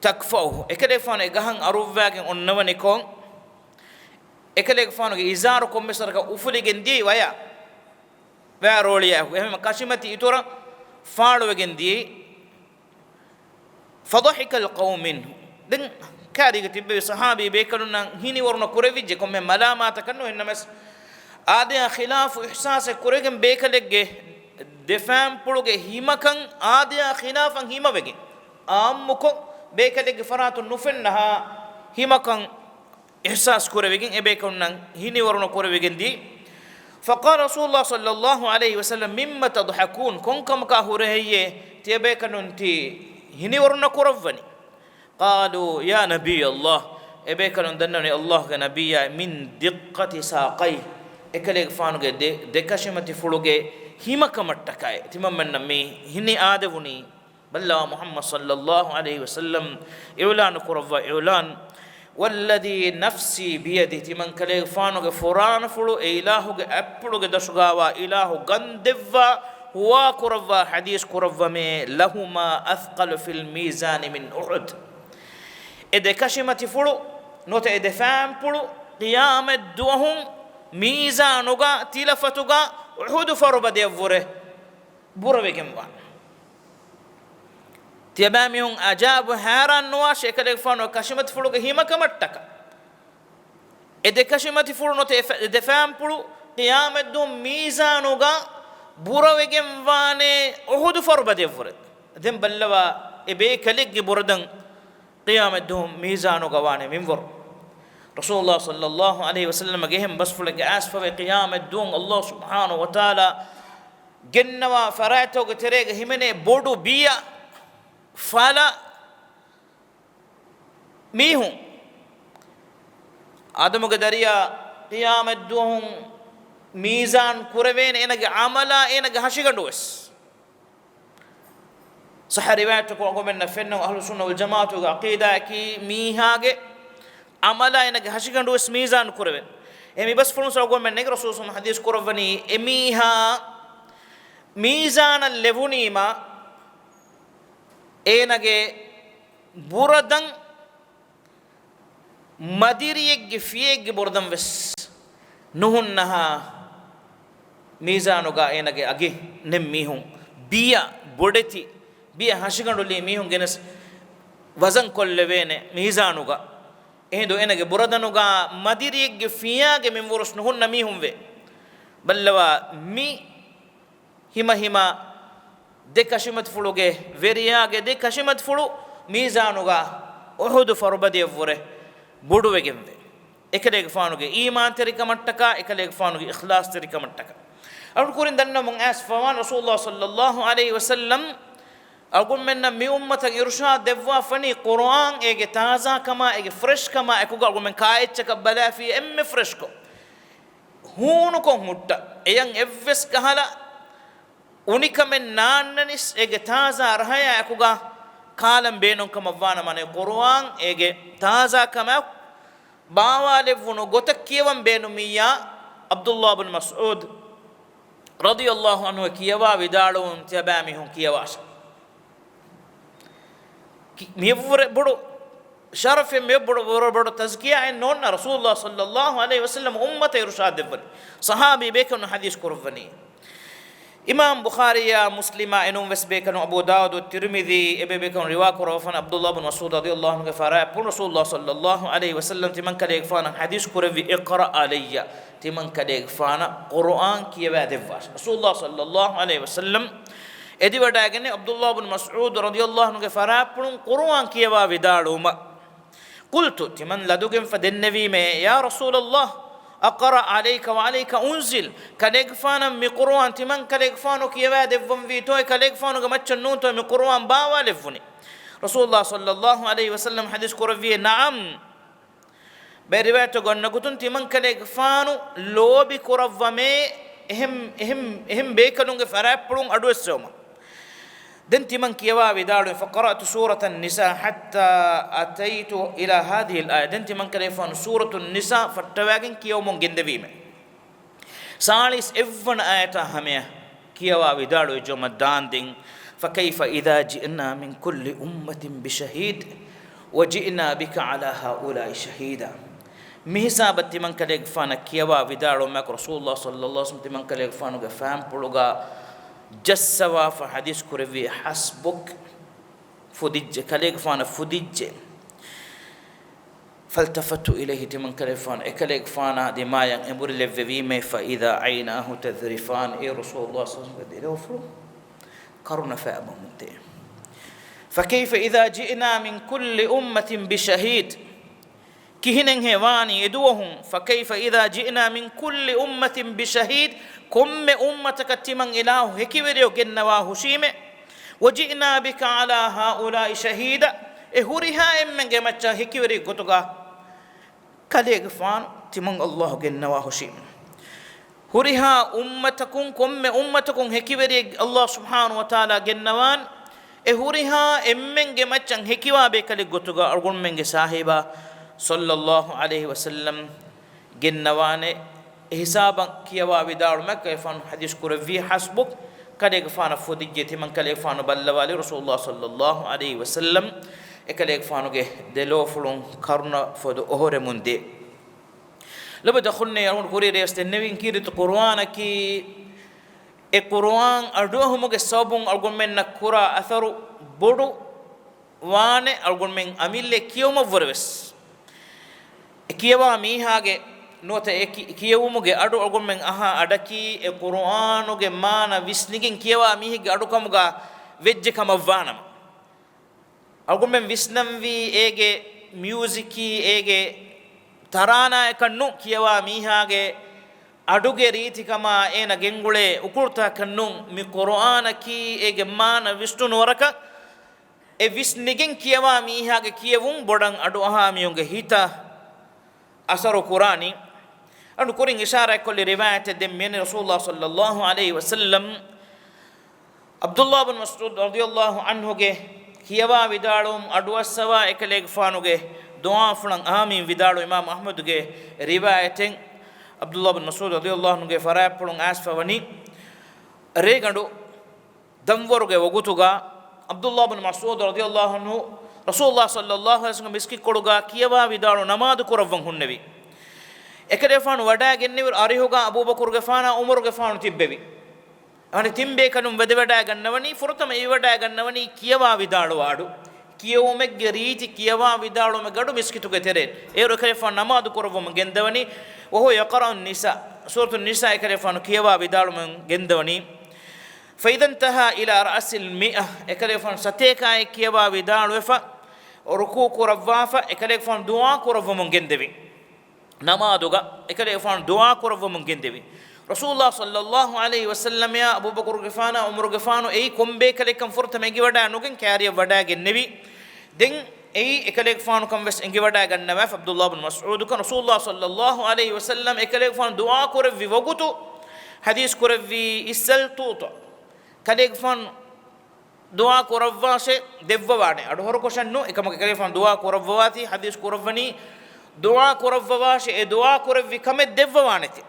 تكفؤه. އެކަލޭގެފާނު އެ ގަހަށް އަރުއްވާގެން އޮންނަވަނިކޮށް، އެކަލޭގެފާނުގެ އިޒާރު ކޮންމެސް ވަރަކަށް އުފުލިގެން ދިޔައީ ވަޔާ، ވަޔާ ރޯޅިއާ އެކު. އެހެންވެ ކަށިމަތި އިތުރަށް ފާޅުވެގެން ދިޔައީ. فضحك القوم منه. ދެން ކާރީގަ ތިއްބެވި ޞަޙާބީ ބޭކަލުންނަށް ހިނިވަރުނަ ކުރެވިއްޖެ، ކޮންމެ މަލާމާތަކަށް ނޫން. އެހެންނަމަވެސް، އާދަޔާ ޚިލާފު އިޙްސާސެއް ކުރެގެން ބޭކަލެއްގެ ދެފާންޕުޅުގެ ހިމަކަން އާދަޔާ ޚިލާފަށް ހިމަވެގެން، އާއްމުކޮށް ބޭކަލެއްގެ ފަރާތުން ނުފެންނަހާ ހިމަކަން އިޙްސާސް ކުރެވިގެން އެބޭކަލުންނަށް ހިނިވަރުނަ ކުރެވިގެން ދިޔައީ. فقال رسول الله صلى الله عليه وسلم، مما تضحكون؟ ކޮންކަމަކާ ހުރެހެއްޔޭ ތިޔަބޭކަލުން ތި ހިނިވަރުނަ ކުރައްވަނީ؟ قالوا يا نبي الله، އެބޭކަލުން ދަންނަވަނީ، ﷲގެ ނަބިއްޔާ، من دقة ساقيه، އެކަލޭގެފާނުގެ ދެ، ދެކަށިމަތިފުޅުގެ ހިމަކަމަށްޓަކައި. ތިމަންމެންނަށް މި ހިނި އާދެވުނީ. ބައްލަވާ މުޙައްމަދު ޞައްލަﷲ ޢަލައިހި ވަސައްލަމް އިޢުލާނު ކުރައްވާ އިޢުލާން، والذي نفسي بيده، ތިމަން ކަލޭގެފާނުގެ ފުރާނަފުޅު އެ އިލާހުގެ އަތްޕުޅުގެ ދަށުގަވާ އިލާހު ގަންދެއްވާ ހުވާ ކުރައްވާ ޙަދީޘް ކުރައްވަމޭ، لهما أثقل في الميزان من أحد. އެ ދެކަށިމަތިފުޅު ނުވަތަ އެ ދެފާންޕުޅު ޤިޔާމަތްދުވަހު މީޒާނުގަ ތިލަފަތުގަ އުޙުދު ފަރުބަދަޔަށްވުރެ ބުރަވެގެންވާނެ. ތިޔަބައިމީހުން އަޖައިބު ހައިރާން ނުވާށޭ، އެކަލޭގެފާނު ކަށިމަތިފުޅުގެ ހިމަކަމަށްޓަކާ. އެ ދެކަށިމަތިފުޅު ނުވަތަ އެ ފެ-، ދެފާންޕުޅު ޤިޔާމަތްދުވަހު މީޒާނުގަ ބުރަވެގެންވާނެ އުޙުދު ފަރުބަދަޔަށްވުރެ. ދެން ބައްލަވާ އެ ބޭކަލެއްގެ ބުރަދަން ޤިޔާމަތްދުވަހު މީޒާނުގަ ވާނެ މިންވަރު. ރަސޫލުﷲ ޞައްލަﷲ ޢަލައިހި ވަސައްލަމަގެ އެހެން ބަސްފުޅެއްގެ އައިސްފަވޭ، ޤިޔާމަތްދުވަހު ﷲ ސުބްޙާނަހޫ ވަތަޢާލާ ގެންނަވާ ފަރާތްތަކުގެ ތެރޭގަ ހިމެނޭ ބޮޑު ބިޔަ ފަލަ މީހުން. އާދަމުގެ ދަރިޔާ ޤިޔާމަތްދުވަހު މީޒާން ކުރެވޭނެ އޭނަގެ ޢަމަލާ އޭނަގެ ހަށިގަނޑުވެސް. ޞައްޙަ ރިވާޔަތަކުން އަޅުގަނޑުމެންނަށް ފެންނަ އަހްލުއްސުންނަ ވަލްޖަމާޢަތުގެ ޢަޤީދާއަކީ މީހާގެ ޢަމަލާ އޭނަގެ ހަށިގަނޑުވެސް މީޒާން ކުރެވޭނެ. އެ މި ބަސްފުޅުން އަޅުގަނޑުމެން ނެގި ރަސޫލު ޙަދީޘް ކުރައްވަނީ، އެމީހާ މީޒާނަށް ލެވުނީމާ އޭނަގެ ބުރަދަން މަދިރިއެއްގެ ފިޔައެއްގެ ބުރަދަން ވެސް ނުހުންނަހާ، މީޒާނުގަ އޭނަގެ އަގެއް ނެތް މީހުން، ބިޔަ ބޮޑެތި، ބިޔަ ހަށިގަނޑުލީ މީހުން ގެނެސް ވަޒަން ކޮށްލެވޭނެ މީޒާނުގަ. އެހިނދު އޭނަގެ ބުރަދަނުގަ މަދިރިއެއްގެ ފިޔާގެ މިންވަރުސް ނުހުންނަ މީހުން ވޭ. ބައްލަވާ މި ހިމަ ހިމަ ދެ ކަށިމަތިފުޅުގެ ވެރިޔާގެ ދެ ކަށިމަތިފުޅު މީޒާނުގަ އުޙުދު ފަރުބަދަޔަށްވުރެ ބޮޑުވެގެންވޭ. އެކަލޭގެފާނުގެ އީމާންތެރިކަމަށްޓަކާ، އެކަލޭގެފާނުގެ އިޚްލާޞްތެރިކަމަށްޓަކާ. އަޅުގަނޑު ކުރިން ދަންނަމުން އައިސްފަވާން ރަސޫލުﷲ ޞައްލަﷲ ޢަލައިހި ވަސައްލަމް އަޅުގަނޑުމެންނަށް މި އުއްމަތަށް އިރުޝާދު ދެއްވާފަނީ ޤުރުއާން އޭގެ ތާޒާކަމާ، އޭގެ ފްރެޝްކަމާ އެކުގަ އަޅުގަނޑުމެން ކާއެއްޗަކަށް ބަލާފި އެންމެ ފްރެޝްކޮށް. ހޫނުކޮށް ހުއްޓަ އެޔަށް އެއްވެސް ކަހަލަ އުނިކަމެއް ނާންނަނިސް އޭގެ ތާޒާ ރަހަޔާ އެކުގަ ކާލަން ބޭނުންކަމަށްވާނަމަ، އަނެއް ޤުރުއާން އޭގެ ތާޒާކަމާ ބާވާލެއްވުނު ގޮތަށް ކިޔަވަން ބޭނުމިއްޔާ، ޢަބްދުﷲ ބިން މަސްޢޫދު ރަޟިޔަﷲ ޢަންހު ކިޔަވާ ވިދާޅުވުން ތިޔަބައިމީހުން ކިޔަވާށެ. ކި-، މިއަށްވުރެ ބޮޑު ޝަރަފެއް، މިއަށްވުރެ ބޮޑު، ބޮޑު ތަޒްކިޔާއެއް ނޯންނަ ރަސޫލުﷲ ޞައްލަﷲ ޢަލައިހި ވަސައްލަމަ އުއްމަތަށް އިރުޝާދު ދެއްވަނީ. ޞަޙާބީ ބޭކަލުން ޙަދީޘް ކުރައްވަނީ. އިމާމް ބުޚާރީއާ މުސްލިމާ އެނޫން ވެސް ބޭކަލުން އަބޫ ދާވޫދު ތިރްމިޛީ އެބޭބޭކަލުން ރިވާ ކުރައްވާފަން ޢަބްދުﷲ ބިން މަސްޢޫދު ރަޟިޔަﷲ ޢަންހުގެ ފަރާތްޕުޅުން ރަސޫލުﷲ ޞައްލަﷲ ޢަލައިހި ވަސައްލަމް ތިމަންކަލޭގެފާނަށް ޙަދީޘް ކުރެއްވި، اقرأ علي، ތިމަންކަލޭގެފާނަށް ޤުރުއާން ކިޔަވާ ދެއްވާށި. ރަސޫލުﷲ ޞައްލަﷲ ޢަލައިހި ވަސައްލަމް އެދިވަޑައިގެން ޢަބްދުﷲ ބިން މަސްޢޫދު ރަޟިޔަﷲ ޢަންހުގެ ފަރާތްޕުޅުން ޤުރުއާން ކިޔަވާ ވިދާޅުވުމަށް. قلت، ތިމަން ލަދުގެންފަ ދެންނެވީމޭ، يا رسول الله، اقرأ عليك وعليك أنزل، ކަލޭގެފާނަށް މި ޤުރުއާން ތިމަންކަލޭގެފާނު ކިޔަވާ ދެއްވަންވީތޯ، އެކަލޭގެފާނުގެ މައްޗަށް ނޫންތޯ މި ޤުރުއާން ބާވާލެއްވުނީ؟ ރަސޫލުﷲ ޞައްލަﷲ ޢަލައިހި ވަސައްލަމް ޙަދީޘް ކުރެއްވިއޭ، نعم. ބައެއް ރިވާޔަތުގަ އޮންނަ ގޮތުން ތިމަންކަލޭގެފާނު ލޯބި ކުރައްވަމޭ، އެހެން، އެހެން، އެހެން ބޭކަލުންގެ ފަރާތްޕުޅުން އަޑުއެއްސެވުމަށް. ދެން ތިމަން ކިޔަވާ ވިދާޅުވި، فقرأت سورة النساء حتى أتيت إلى هذه الآية. ދެން ތިމަންކަލޭގެފާނު ސޫރަތު ނިސާ ފައްޓަވައިގެން ކިޔަވަމުން ގެންދެވީމެ. ސާޅީސް އެއްވަނަ އާޔަތާ ހަމަޔަށް ކިޔަވާ ވިދާޅުވެއްޖެއުމަށް ދާންދެން، فكيف إذا جئنا من كل أمة بشهيد وجئنا بك على هؤلاء شهيدا. މިހިސާބަށް ތިމަންކަލޭގެފާނަށް ކިޔަވާ ވިދާޅުވުމަކު ރަސޫލުﷲ ޞައްލަﷲ ޢަލައިހި ވަސައްލަމް ތިމަންކަލޭގެފާނުގެ ފާންޕުޅުގަ ޖައްސަވާފަ ޙަދީޘް ކުރެއްވި، حسبك، ފުދިއްޖެ، ކަލޭގެފާނަށް ފުދިއްޖެ. فالتفت إليه، ތިމަންކަލޭގެފާނު އެކަލޭގެފާނާ ދިމާޔަށް އެނބުރި ލެއްވެވީމޭ، فإذا عيناه تذرفان، އޭރު ރަސޫލުﷲ ޞައްލަﷲ ޢަލައިހި ވަސައްލަމްގެ ދެލޯފުޅު ކަރުނަ ފައިބަމުންދޭ. فكيف إذا جئنا من كل أمة بشهيد، ކިހިނެއްހޭ ވާނީ އެދުވަހުން؟ فكيف إذا جئنا من كل أمة بشهيد، ކޮންމެ އުއްމަތަކަށް ތިމަން އިލާހު ހެކިވެރިޔަކު ގެންނަވާ ހުށީމޭ. وجئنا بك على هؤلاء شهيدا، އެ ހުރިހާ އެންމެންގެ މައްޗަށް ހެކިވެރި ގޮތުގަ ކަލޭގެފާނު ތިމަން ﷲ ގެންނަވާ ހުށީމޭ. ހުރިހާ އުއްމަތަކުން، ކޮންމެ އުއްމަތަކުން ހެކިވެރިއެއް ﷲ ސުބްޙާނަހޫ ވަތަޢާލާ ގެންނަވާން، އެ ހުރިހާ އެންމެންގެ މައްޗަށް ހެކިވާ ބޭކަލެއް ގޮތުގަ އަޅުގަނޑުމެންގެ ސާހިބާ ޞައްލަﷲ ޢަލައިހި ވަސައްލަމް ގެންނަވާނެ. އެ ހިސާބަށް ކިޔަވާ ވިދާޅުމަށް ކަލޭގެފާނު ޙަދީޘް ކުރެއްވީ، حسبك، ކަލޭގެފާނަށް ފުދިއްޖެ، ތިމަން ކަލޭގެފާނު ބައްލަވާލި ރަސޫލުﷲ ޞައްލަﷲ ޢަލައިހި ވަސައްލަމް އެކަލޭގެފާނުގެ ދެލޯފުޅުން ކަރުނަ ފޮދު އޮހޮރެމުން ދޭ. ލޮބުވެތި އަޚުންނޭ، އަޅުގަނޑު ކުރިއަރިވެސް ދެންނެވިން ކީރިތި ޤުރުއާނަކީ، އެ ޤުރުއާން އަޑުއަހުމުގެ ސަބަބުން އަޅުގަނޑުމެންނަށް ކުރާ އަސަރު ބޮޑު ވާނެ، އަޅުގަނޑުމެން އަމިއްލަ ކިޔެވުމަށްވުރެ ވެސް. އެ ކިޔަވާ މީހާގެ ނުވަތަ އެ ކި-، ކިޔެވުމުގެ އަޑު އަޅުގަނޑުމެން އަހާ އަޑަކީ އެ ޤުރުއާނުގެ މާނަ ވިސްނިގެން ކިޔަވާ މީހެއްގެ އަޑު ކަމުގަ ވެއްޖެ ކަމަށްވާނަމަ. އަޅުގަނޑުމެން ވިސްނަންވީ އޭގެ މިއުޒިކީ، އޭގެ ތަރާނާއަކަށް ނޫން، ކިޔަވާ މީހާގެ އަޑުގެ ރީތިކަމާ އޭނަ ގެންގުޅޭ އުކުޅުތަކަށް ނޫން، މި ޤުރުއާނަކީ އޭގެ މާނަ ވިސްނުނު ވަރަކަށް، އެ ވިސްނިގެން ކިޔަވާ މީހާގެ ކިޔެވުން ބޮޑަށް އަޑުއަހާ މީހުންގެ ހިތަށް އަސަރު ކުރާނީ. އަން ކުރިން އިޝާރާތްކޮށްލި ރިވާޔަތެއް ދެން މިޔަނި ރަސޫލުﷲ ޞައްލަﷲ ޢަލައިހި ވަސައްލަމް ޢަބްދުﷲ ބިން މަސްޢޫދު ރަޟިޔަﷲ ޢަންހުގެ ކިޔަވާ ވިދާޅުވުން އަޑުއައްސަވާ އެކަލޭގެފާނުގެ ދުޢާފުޅަށް އާމީން ވިދާޅު އިމާމު އަޙްމަދުގެ ރިވާޔަތެއް. ޢަބްދުﷲ ބިން މަސްޢޫދު ރަޟިޔަﷲ ޢަންހުގެ ފަރާތްޕުޅުން އައިސްފަ ވަނީ ރޭގަނޑު ދަންވަރުގެ ވަގުތުގަ ޢަބްދުﷲ ބިން މަސްޢޫދު ރަޟިޔަﷲ ޢަންހު ރަސޫލުﷲ ޞައްލަﷲ ޢަލައިހި ވަސައްލަމްގެ މިސްކިތްކޮޅުގަ ކިޔަވާ ވިދާޅު ނަމާދު ކުރައްވަން ހުންނެވި. އެކަލޭގެފާނު ވަޑައިގެންނެވި އަރިހުގަ އަބޫބަކުރުގެފާނާ ޢުމަރުގެފާނު ތިއްބެވި. އަނެއް ތިން ބޭކަލުން ވަދެވަޑައިގަންނަވަނީ، ފުރަތަމަ އެވަޑައިގަންނަވަނީ ކިޔަވާ ވިދާޅުވާ އަޑު. ކިޔެވުމެއްގެ ރީތި، ކިޔަވާ ވިދާޅުވުމެއްގެ އަޑު މިސްކިތުގެ ތެރޭ. އޭރު އެކަލޭގެފާނު ނަމާދު ކުރައްވަމުން ގެންދަވަނީ، وهو يقرأ النساء، ސޫރަތު ނިސާ އެކަލޭގެފާނު ކިޔަވާ ވިދާޅުވަމުން ގެންދަވަނީ. فإذا انتهى إلى رأس المائة، އެކަލޭގެފާނު ސަތޭކާއެއް ކިޔަވާ ވިދާޅުވެފަ، ރުކޫޢު ކުރައްވާފަ، އެކަލޭގެފާނު ދުޢާ ކުރައްވަމުން ގެންދެވި. ނަމާދުގަ އެކަލޭގެފާނު ދުޢާ ކުރައްވަމުން ގެންދެވި. ރަސޫލުﷲ ޞައްލަﷲ ޢަލައިހި ވަސައްލަމްއާ އަބޫބަކުރުގެފާނާ ޢުމަރުގެފާނު އެއީ ކޮން ބޭކަލެއްކަން ފުރަތަމަ އެނގިވަޑައި ނުގެން ކާރިއަށް ވަޑައިގެންނެވި. ދެން އެއީ އެކަލޭގެފާނުކަން ވެސް އެނގިވަޑައިގަންނަވާފަ ޢަބްދުﷲ ބިން މަސްޢޫދުކަން. ރަސޫލުﷲ ޞައްލަﷲ ޢަލައިހި ވަސައްލަމް އެކަލޭގެފާނު ދުޢާ ކުރެއްވި ވަގުތު ޙަދީޘް ކުރެއްވީ، اسأل تعط. ކަލޭގެފާނު ދުޢާ ކުރައްވާށޭ ދެއްވަވާނެ. އަޑު ހުރުކޮށެއް ނޫން، އެކަމަކު އެކަލޭގެފާނު ދުޢާ ކުރައްވަވާތީ، ޙަދީޘް ކުރައްވަނީ، ދުޢާ ކުރައްވަވާށޭ، އެ ދުޢާ ކުރެއްވި ކަމެއް ދެއްވަވާނެތީ.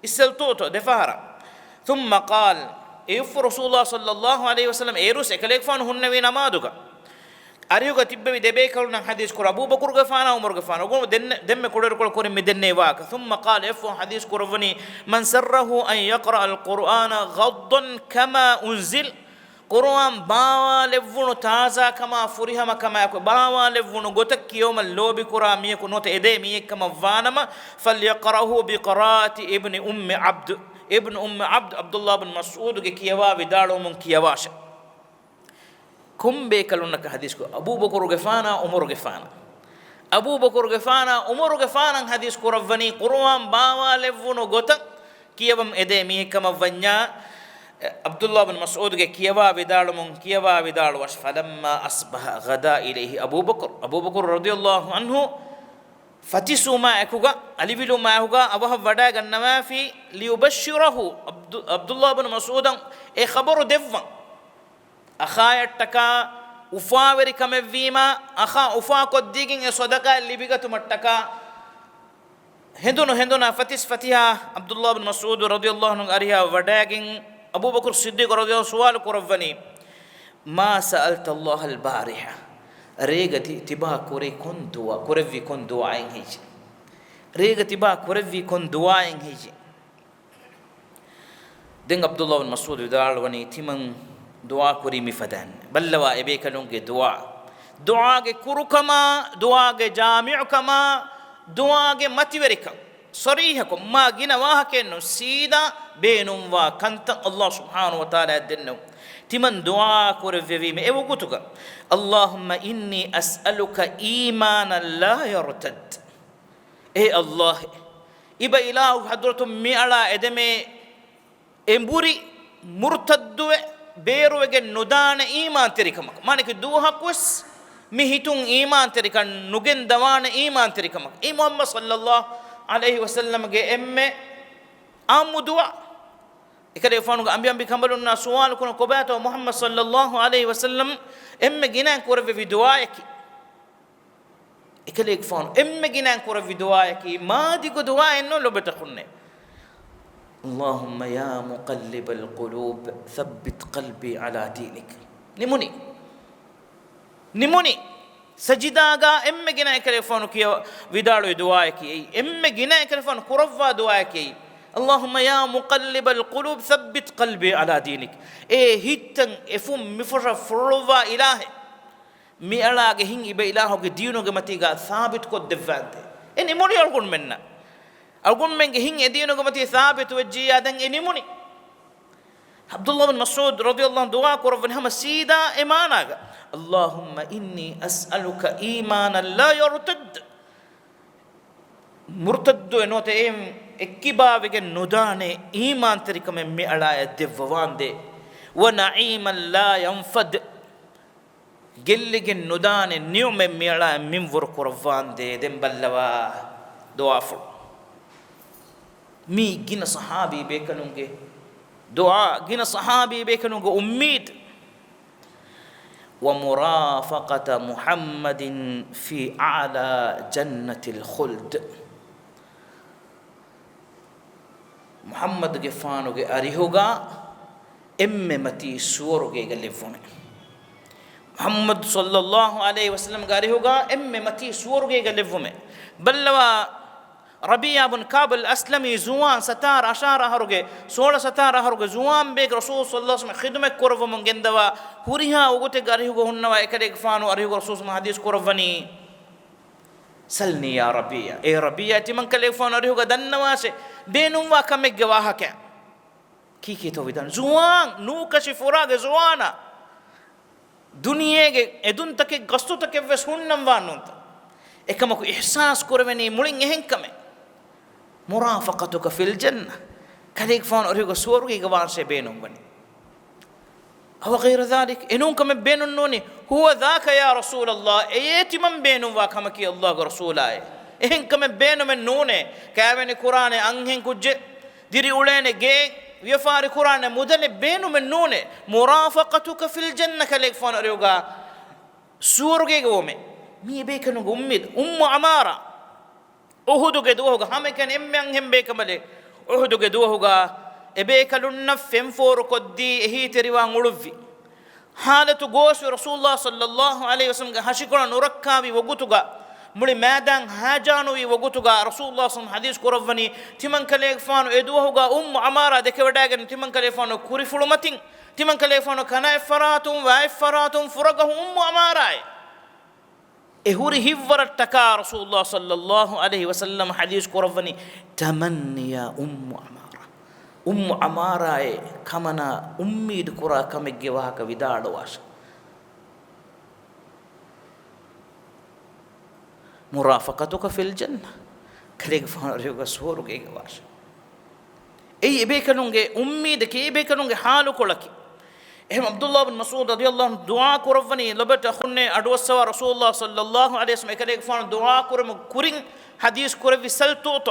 اسأل تعط، ދެފަހަރަށް. ثم قال، އެއަށްފަހު ރަސޫލުﷲ ޞައްލަﷲ ޢަލައިހި ވަސައްލަމް އޭރުސް އެކަލޭގެފާނު ހުންނެވީ ނަމާދުގަ. އަރިހުގަ ތިއްބެވި ދެބޭކަލުންނަށް ޙަދީޘް ކުރާ އަބޫބަކުރުގެފާނާ ޢުމަރުގެފާނާ. އަޅުގަނޑު ދެން-، ދެންމެ ކުޑަވެރިކޮޅަށް ކުރިން މި ދެންނެވި ވާހަކަ. ثم قال، އެއަށްފަހު ޙަދީޘް ކުރައްވަނީ، من سره أن يقرأ القرآن غضا كما أنزل، ޤުރުއާން ބާވާލެއްވުނު ތާޒާކަމާ ފުރިހަމަކަމާއެކު ބާވާލެއްވުނު ގޮތަށް ކިޔެވުމަށް ލޯބިކުރާ މީހަކު ނުވަތަ އެދޭ މީހެއްކަމަށް ވާނަމަ، فليقرأه بقراءة ابن أم عبد، ابن أم عبد، ޢަބްދުﷲ ބިން މަސްޢޫދުގެ ކިޔަވާ ވިދާޅުވުމުން ކިޔަވާށެ. ކޮން ބޭކަލުންނަކަށް ޙަދީޘް ކުރަ؟ އަބޫބަކުރުގެފާނާ ޢުމަރުގެފާނާ. އަބޫބަކުރުގެފާނާ ޢުމަރުގެފާނަށް ޙަދީޘް ކުރައްވަނީ ޤުރުއާން ބާވާލެއްވުނު ގޮތަށް ކިޔަވަން އެދޭ މީހެއްކަމަށް ވަންޏާ، ޢަބްދުﷲ ބިން މަސްޢޫދުގެ ކިޔަވާ ވިދާޅުމުން ކިޔަވާ ވިދާޅުވަށް، فلما أصبح غدا إليه أبو بكر، އަބޫބަކުރު ރަޟިޔަﷲ ޢަންހު ފަތިސްވުމާ އެކުގަ، އަލިވިލުމާ އެކުގަ އަވަހަށް ވަޑައިގަންނަވާފި، ليبشره، ޢަބްދު-، ޢަބްދުﷲ ބިން މަސްޢޫދަށް އެ ޚަބަރު ދެއްވަން. އަޚާޔަށްޓަކާ އުފާވެރިކަމެއްވީމާ، އަޚާ އުފާކޮށްދީގެން އެ ޞަދަޤާތް ލިބިގަތުމަށްޓަކާ، ހެނދުނު ހެނދުނާ ފަތިސް ފަތިހާ ޢަބްދުﷲ ބިން މަސްޢޫދު ރަޟިޔަﷲ ޢަންހުގެ އަރިހަށް ވަޑައިގެން އަބޫބަކުރު ޞިއްދީޤު ރަޟިޔަﷲ ޢަންހު ސުވާލު ކުރައްވަނީ، ما سألت الله البارحة؟ ރޭގަ ތި-، ތިބާ ކުރި ކޮން ދުޢާ، ކުރެއްވި ކޮން ދުޢާއެއް ހެއްޔޭ؟ ރޭގަ ތިބާ ކުރެއްވި ކޮން ދުޢާއެއް ހެއްޔޭ؟ ދެން ޢަބްދުﷲ ބިން މަސްޢޫދު ވިދާޅުވަނީ، ތިމަން ދުޢާ ކުރީ މިފަދައިން. ބައްލަވާ އެބޭކަލުންގެ ދުޢާ. ދުޢާގެ ކުރުކަމާ، ދުޢާގެ ޖާމިޢުކަމާ، ދުޢާގެ މަތިވެރިކަން ޞަރީޙަކޮށް، މާ ގިނަ ވާހަކައެއްނު، ސީދާ ބޭނުންވާ ކަންތައް ﷲ ސުބްޙާނަހޫ ވަތަޢާލާއަށް ދެންނެވުން. ތިމަން ދުޢާ ކުރެއްވެވީމެ އެ ވަގުތުގަ، اللهم إني أسألك إيمانا لا يرتد. އޭ ﷲ، އިބަ އިލާހު ޙަޟްރަތުން މިއަޅާ އެދެމޭ އެނބުރި މުރުތައްދުވެ ބޭރުވެގެން ނުދާނެ އީމާންތެރިކަމަކަށް. މާނައަކީ ދުވަހަކުވެސް މި ހިތުން އީމާންތެރިކަން ނުގެންދަވާނެ އީމާންތެރިކަމަކަށް. އެއީ މުޙައްމަދު ޞައްލައްލާހު ޢަލައިހި ވަސައްލަމްގެ އެންމެ ޢާއްމު ދުޢާ. އެކަލޭގެފާނުގެ އަނބިއަނބިކަނބަލުންނާ ސުވާލު ކުރުން ކޮބާތޯ މުޙައްމަދު ޞައްލައްލާހު ޢަލައިހި ވަސައްލަމް އެންމެ ގިނައިން ކުރެއްވެވި ދުޢާއަކީ. އެކަލޭގެފާނު އެންމެ ގިނައިން ކުރެއްވި ދުޢާއަކީ، މާ ދިގު ދުޢާއެއްނު ލޮބުވެތި އަޚުންނޭ. اللهم يا مقلب القلوب ثبت قلبي على دينك. ނިމުނީ. ނިމުނީ. ސަޖިދާގަ އެންމެ ގިނަ އެކަލޭގެފާނު ކިޔަ ވިދާޅުވި ދުޢާއަކީ އެއީ. އެންމެ ގިނަ އެކަލޭގެފާނު ކުރައްވާ ދުޢާއަކީ އެއީ. اللهم يا مقلب القلوب ثبت قلبي على دينك. އޭ ހިތްތައް އެފުށް މިފުށަށް ފުރޮޅުއްވާ އިލާހޭ. މިއަޅާގެ ހިތް އިބަ އިލާހުގެ ދީނުގެ މަތީގަ ސާބިތުކޮށްދެއްވާނދޭ. އެ ނިމުނީ އަޅުގަނޑުމެންނަށް. އަޅުގަނޑުމެންގެ ހިތް އެ ދީނުގެ މަތީ ސާބިތު ވެއްޖިއްޔާ ދެން އެ ނިމުނީ. ޢަބްދުﷲ ބިން މަސްޢޫދު ރަޟިޔަﷲ ޢަންހު ދުޢާ ކުރައްވަނީ ހަމަ ސީދާ އެ މާނާގަ. اللهم إني أسألك إيمانا لا يرتد. މުރުތައްދުވެ ނުވަތަ އެއިން އެއްކިބާވެގެން ނުދާނެ އީމާންތެރިކަމެއް މިއަޅާއަށް ދެއްވަވާނދޭ. ونعيما لا ينفد. ގެއްލިގެން ނުދާނެ ނިޢުމަތް މިއަޅާއަށް މިންވަރު ކުރައްވާނދޭ. ދެން ބައްލަވާ ދުޢާފުޅު. މީ ގިނަ ޞަޙާބީ ބޭކަލުންގެ ދުޢާ، ގިނަ ޞަޙާބީ ބޭކަލުންގެ އުއްމީދު. ومرافقة محمد في أعلى جنة الخلد. މުޙައްމަދުގެފާނުގެ އަރިހުގަ އެންމެ މަތީ ސުވަރުގޭގަ ލެއްވުމެއް. މުޙައްމަދު ޞައްލައްލާހު ޢަލައިހި ވަސައްލަމްގެ އަރިހުގަ އެންމެ މަތީ ސުވަރުގޭގަ ލެއްވުމެއް. ބައްލަވާ، ރަބީޢާ ބުން ކަޢްބުލް އަސްލަމީ ޒުވާން ސަތާރަ އަށާރަ އަހަރުގެ، ސޯޅަ ސަތާރަ އަހަރުގެ ޒުވާން ބޭގެ ރަސޫލު ޞައްލައްލާހު ޢަލައިހި ވަސައްލަމް ޚިދުމަތް ކުރައްވަމުން ގެންދަވާ ހުރިހާ ވަގުތެއްގެ އަރިހުގަ ހުންނަވާ އެކަލޭގެފާނު އަރިހުގަ ރަސޫލު ޙަދީޘް ކުރައްވަނީ، سلني يا ربيعة. އޭ ރަބީޢާ، ތިމަން ކަލޭގެފާނު އަރިހުގަ ދަންނަވާށޭ ބޭނުންވާ ކަމެއްގެ ވާހަކަ. ކީކޭތޯ ވިދާޅު؟ ޒުވާން، ނޫކަށި ފުރާގެ ޒުވާނާ. ދުނިޔޭގެ އެދުންތަކެއް ގަސްތުތަކެއްވެސް ހުންނަންވާން ނޫންތަ؟ އެކަމަކު އިޙްސާސް ކުރެވެނީ މުޅިން އެހެން ކަމެއް. مرافقتك في الجنة. ކަލޭގެފާނު އަރިހުގަ ސުވަރުގޭގަ ވާންށޭ ބޭނުންވަނީ. أو غير ذلك، އެނޫން ކަމެއް ބޭނުން ނޫނީ. هو ذاك يا رسول الله، އެޔޭ ތިމަން ބޭނުންވާ ކަމަކީ ﷲގެ ރަސޫލާއޭ. އެހެން ކަމެއް ބޭނުމެއް ނޫނޭ. ކައިވެނި ކުރާނެ އަންހެން ކުއްޖެއް، ދިރިއުޅޭނެ ގެއެއް، ވިޔަފާރި ކުރާނެ މުދަލެއް ބޭނުމެއް ނޫނޭ. مرافقتك في الجنة، ކަލޭގެފާނު އަރިހުގަ ސުވަރުގޭގަ ވުމެއް. މީ އެބޭކަލުންގެ އުއްމީދު. އުއްމު ޢަމާރާ. އުޙުދުގެ ދުވަހުގަ ހަމައެކަނި އެންމެ އަންހެން ބޭކަނބަލެއް. އުޙުދުގެ ދުވަހުގަ އެބޭކަލުންނަށް ފެންފޯރު ކޮށްދީ އެހީތެރިވާން އުޅުއްވި. ޙާލަތު ގޯސްވެ ރަސޫލުﷲ ޞައްލައްލާހު ޢަލައިހި ވަސައްލަމްގެ ހަށިކޮޅަށް ނުރައްކާވި ވަގުތުގަ، މުޅި މައިދާން ހާޖާނުވި ވަގުތުގަ ރަސޫލުﷲ ޞައްލައްލާހު ޢަލައިހި ވަސައްލަމް ޙަދީޘް ކުރައްވަނީ، ތިމަން ކަލޭގެފާނު އެ ދުވަހުގަ އުއްމު ޢަމާރާ ދެކެވަޑައިގެން ތިމަން ކަލޭގެފާނު ކުރިފުޅުމަތިން، ތިމަން ކަލޭގެފާނު ކަނާތްފަރާތުން ވާތްފަރާތުން ފުރަގަހު އުއްމު ޢަމާރާއޭ. އެ ހުރި ހިތްވަރަށްޓަކާ ރަސޫލުﷲ ޞައްލައްލާހު ޢަލައިހި ވަސައްލަމް ޙަދީޘް ކުރައްވަނީ، "تمنّي يا أم عمارة." އުއްމު ޢަމާރާއޭ، ކަމަނާ އުއްމީދު ކުރާ ކަމެއްގެ ވާހަކަ ވިދާޅުވާށެ. "مرافقتك في الجنة." ކަލޭގެފާނު އަރިހުގަ ސުވަރުގޭގަ ވާށެ. އެއީ އެބޭކަލުންގެ އުއްމީދަކީ، އެބޭކަލުންގެ ޙާލުކޮޅަކީ. އެހެން ޢަބްދުﷲ ބިން މަސްޢޫދު ރަޟިޔަﷲ ޢަންހު ދުޢާ ކުރައްވަނީ، ލޮބުވެތި އަޚުންނޭ، އަޑުއައްސަވާ ރަސޫލުﷲ ޞައްލައްލާހު ޢަލައިހި ވަސައްލަމް އެކަލޭގެފާނު ދުޢާ ކުރުމުގެ ކުރިން ޙަދީޘް ކުރެއްވި، "سل تعط."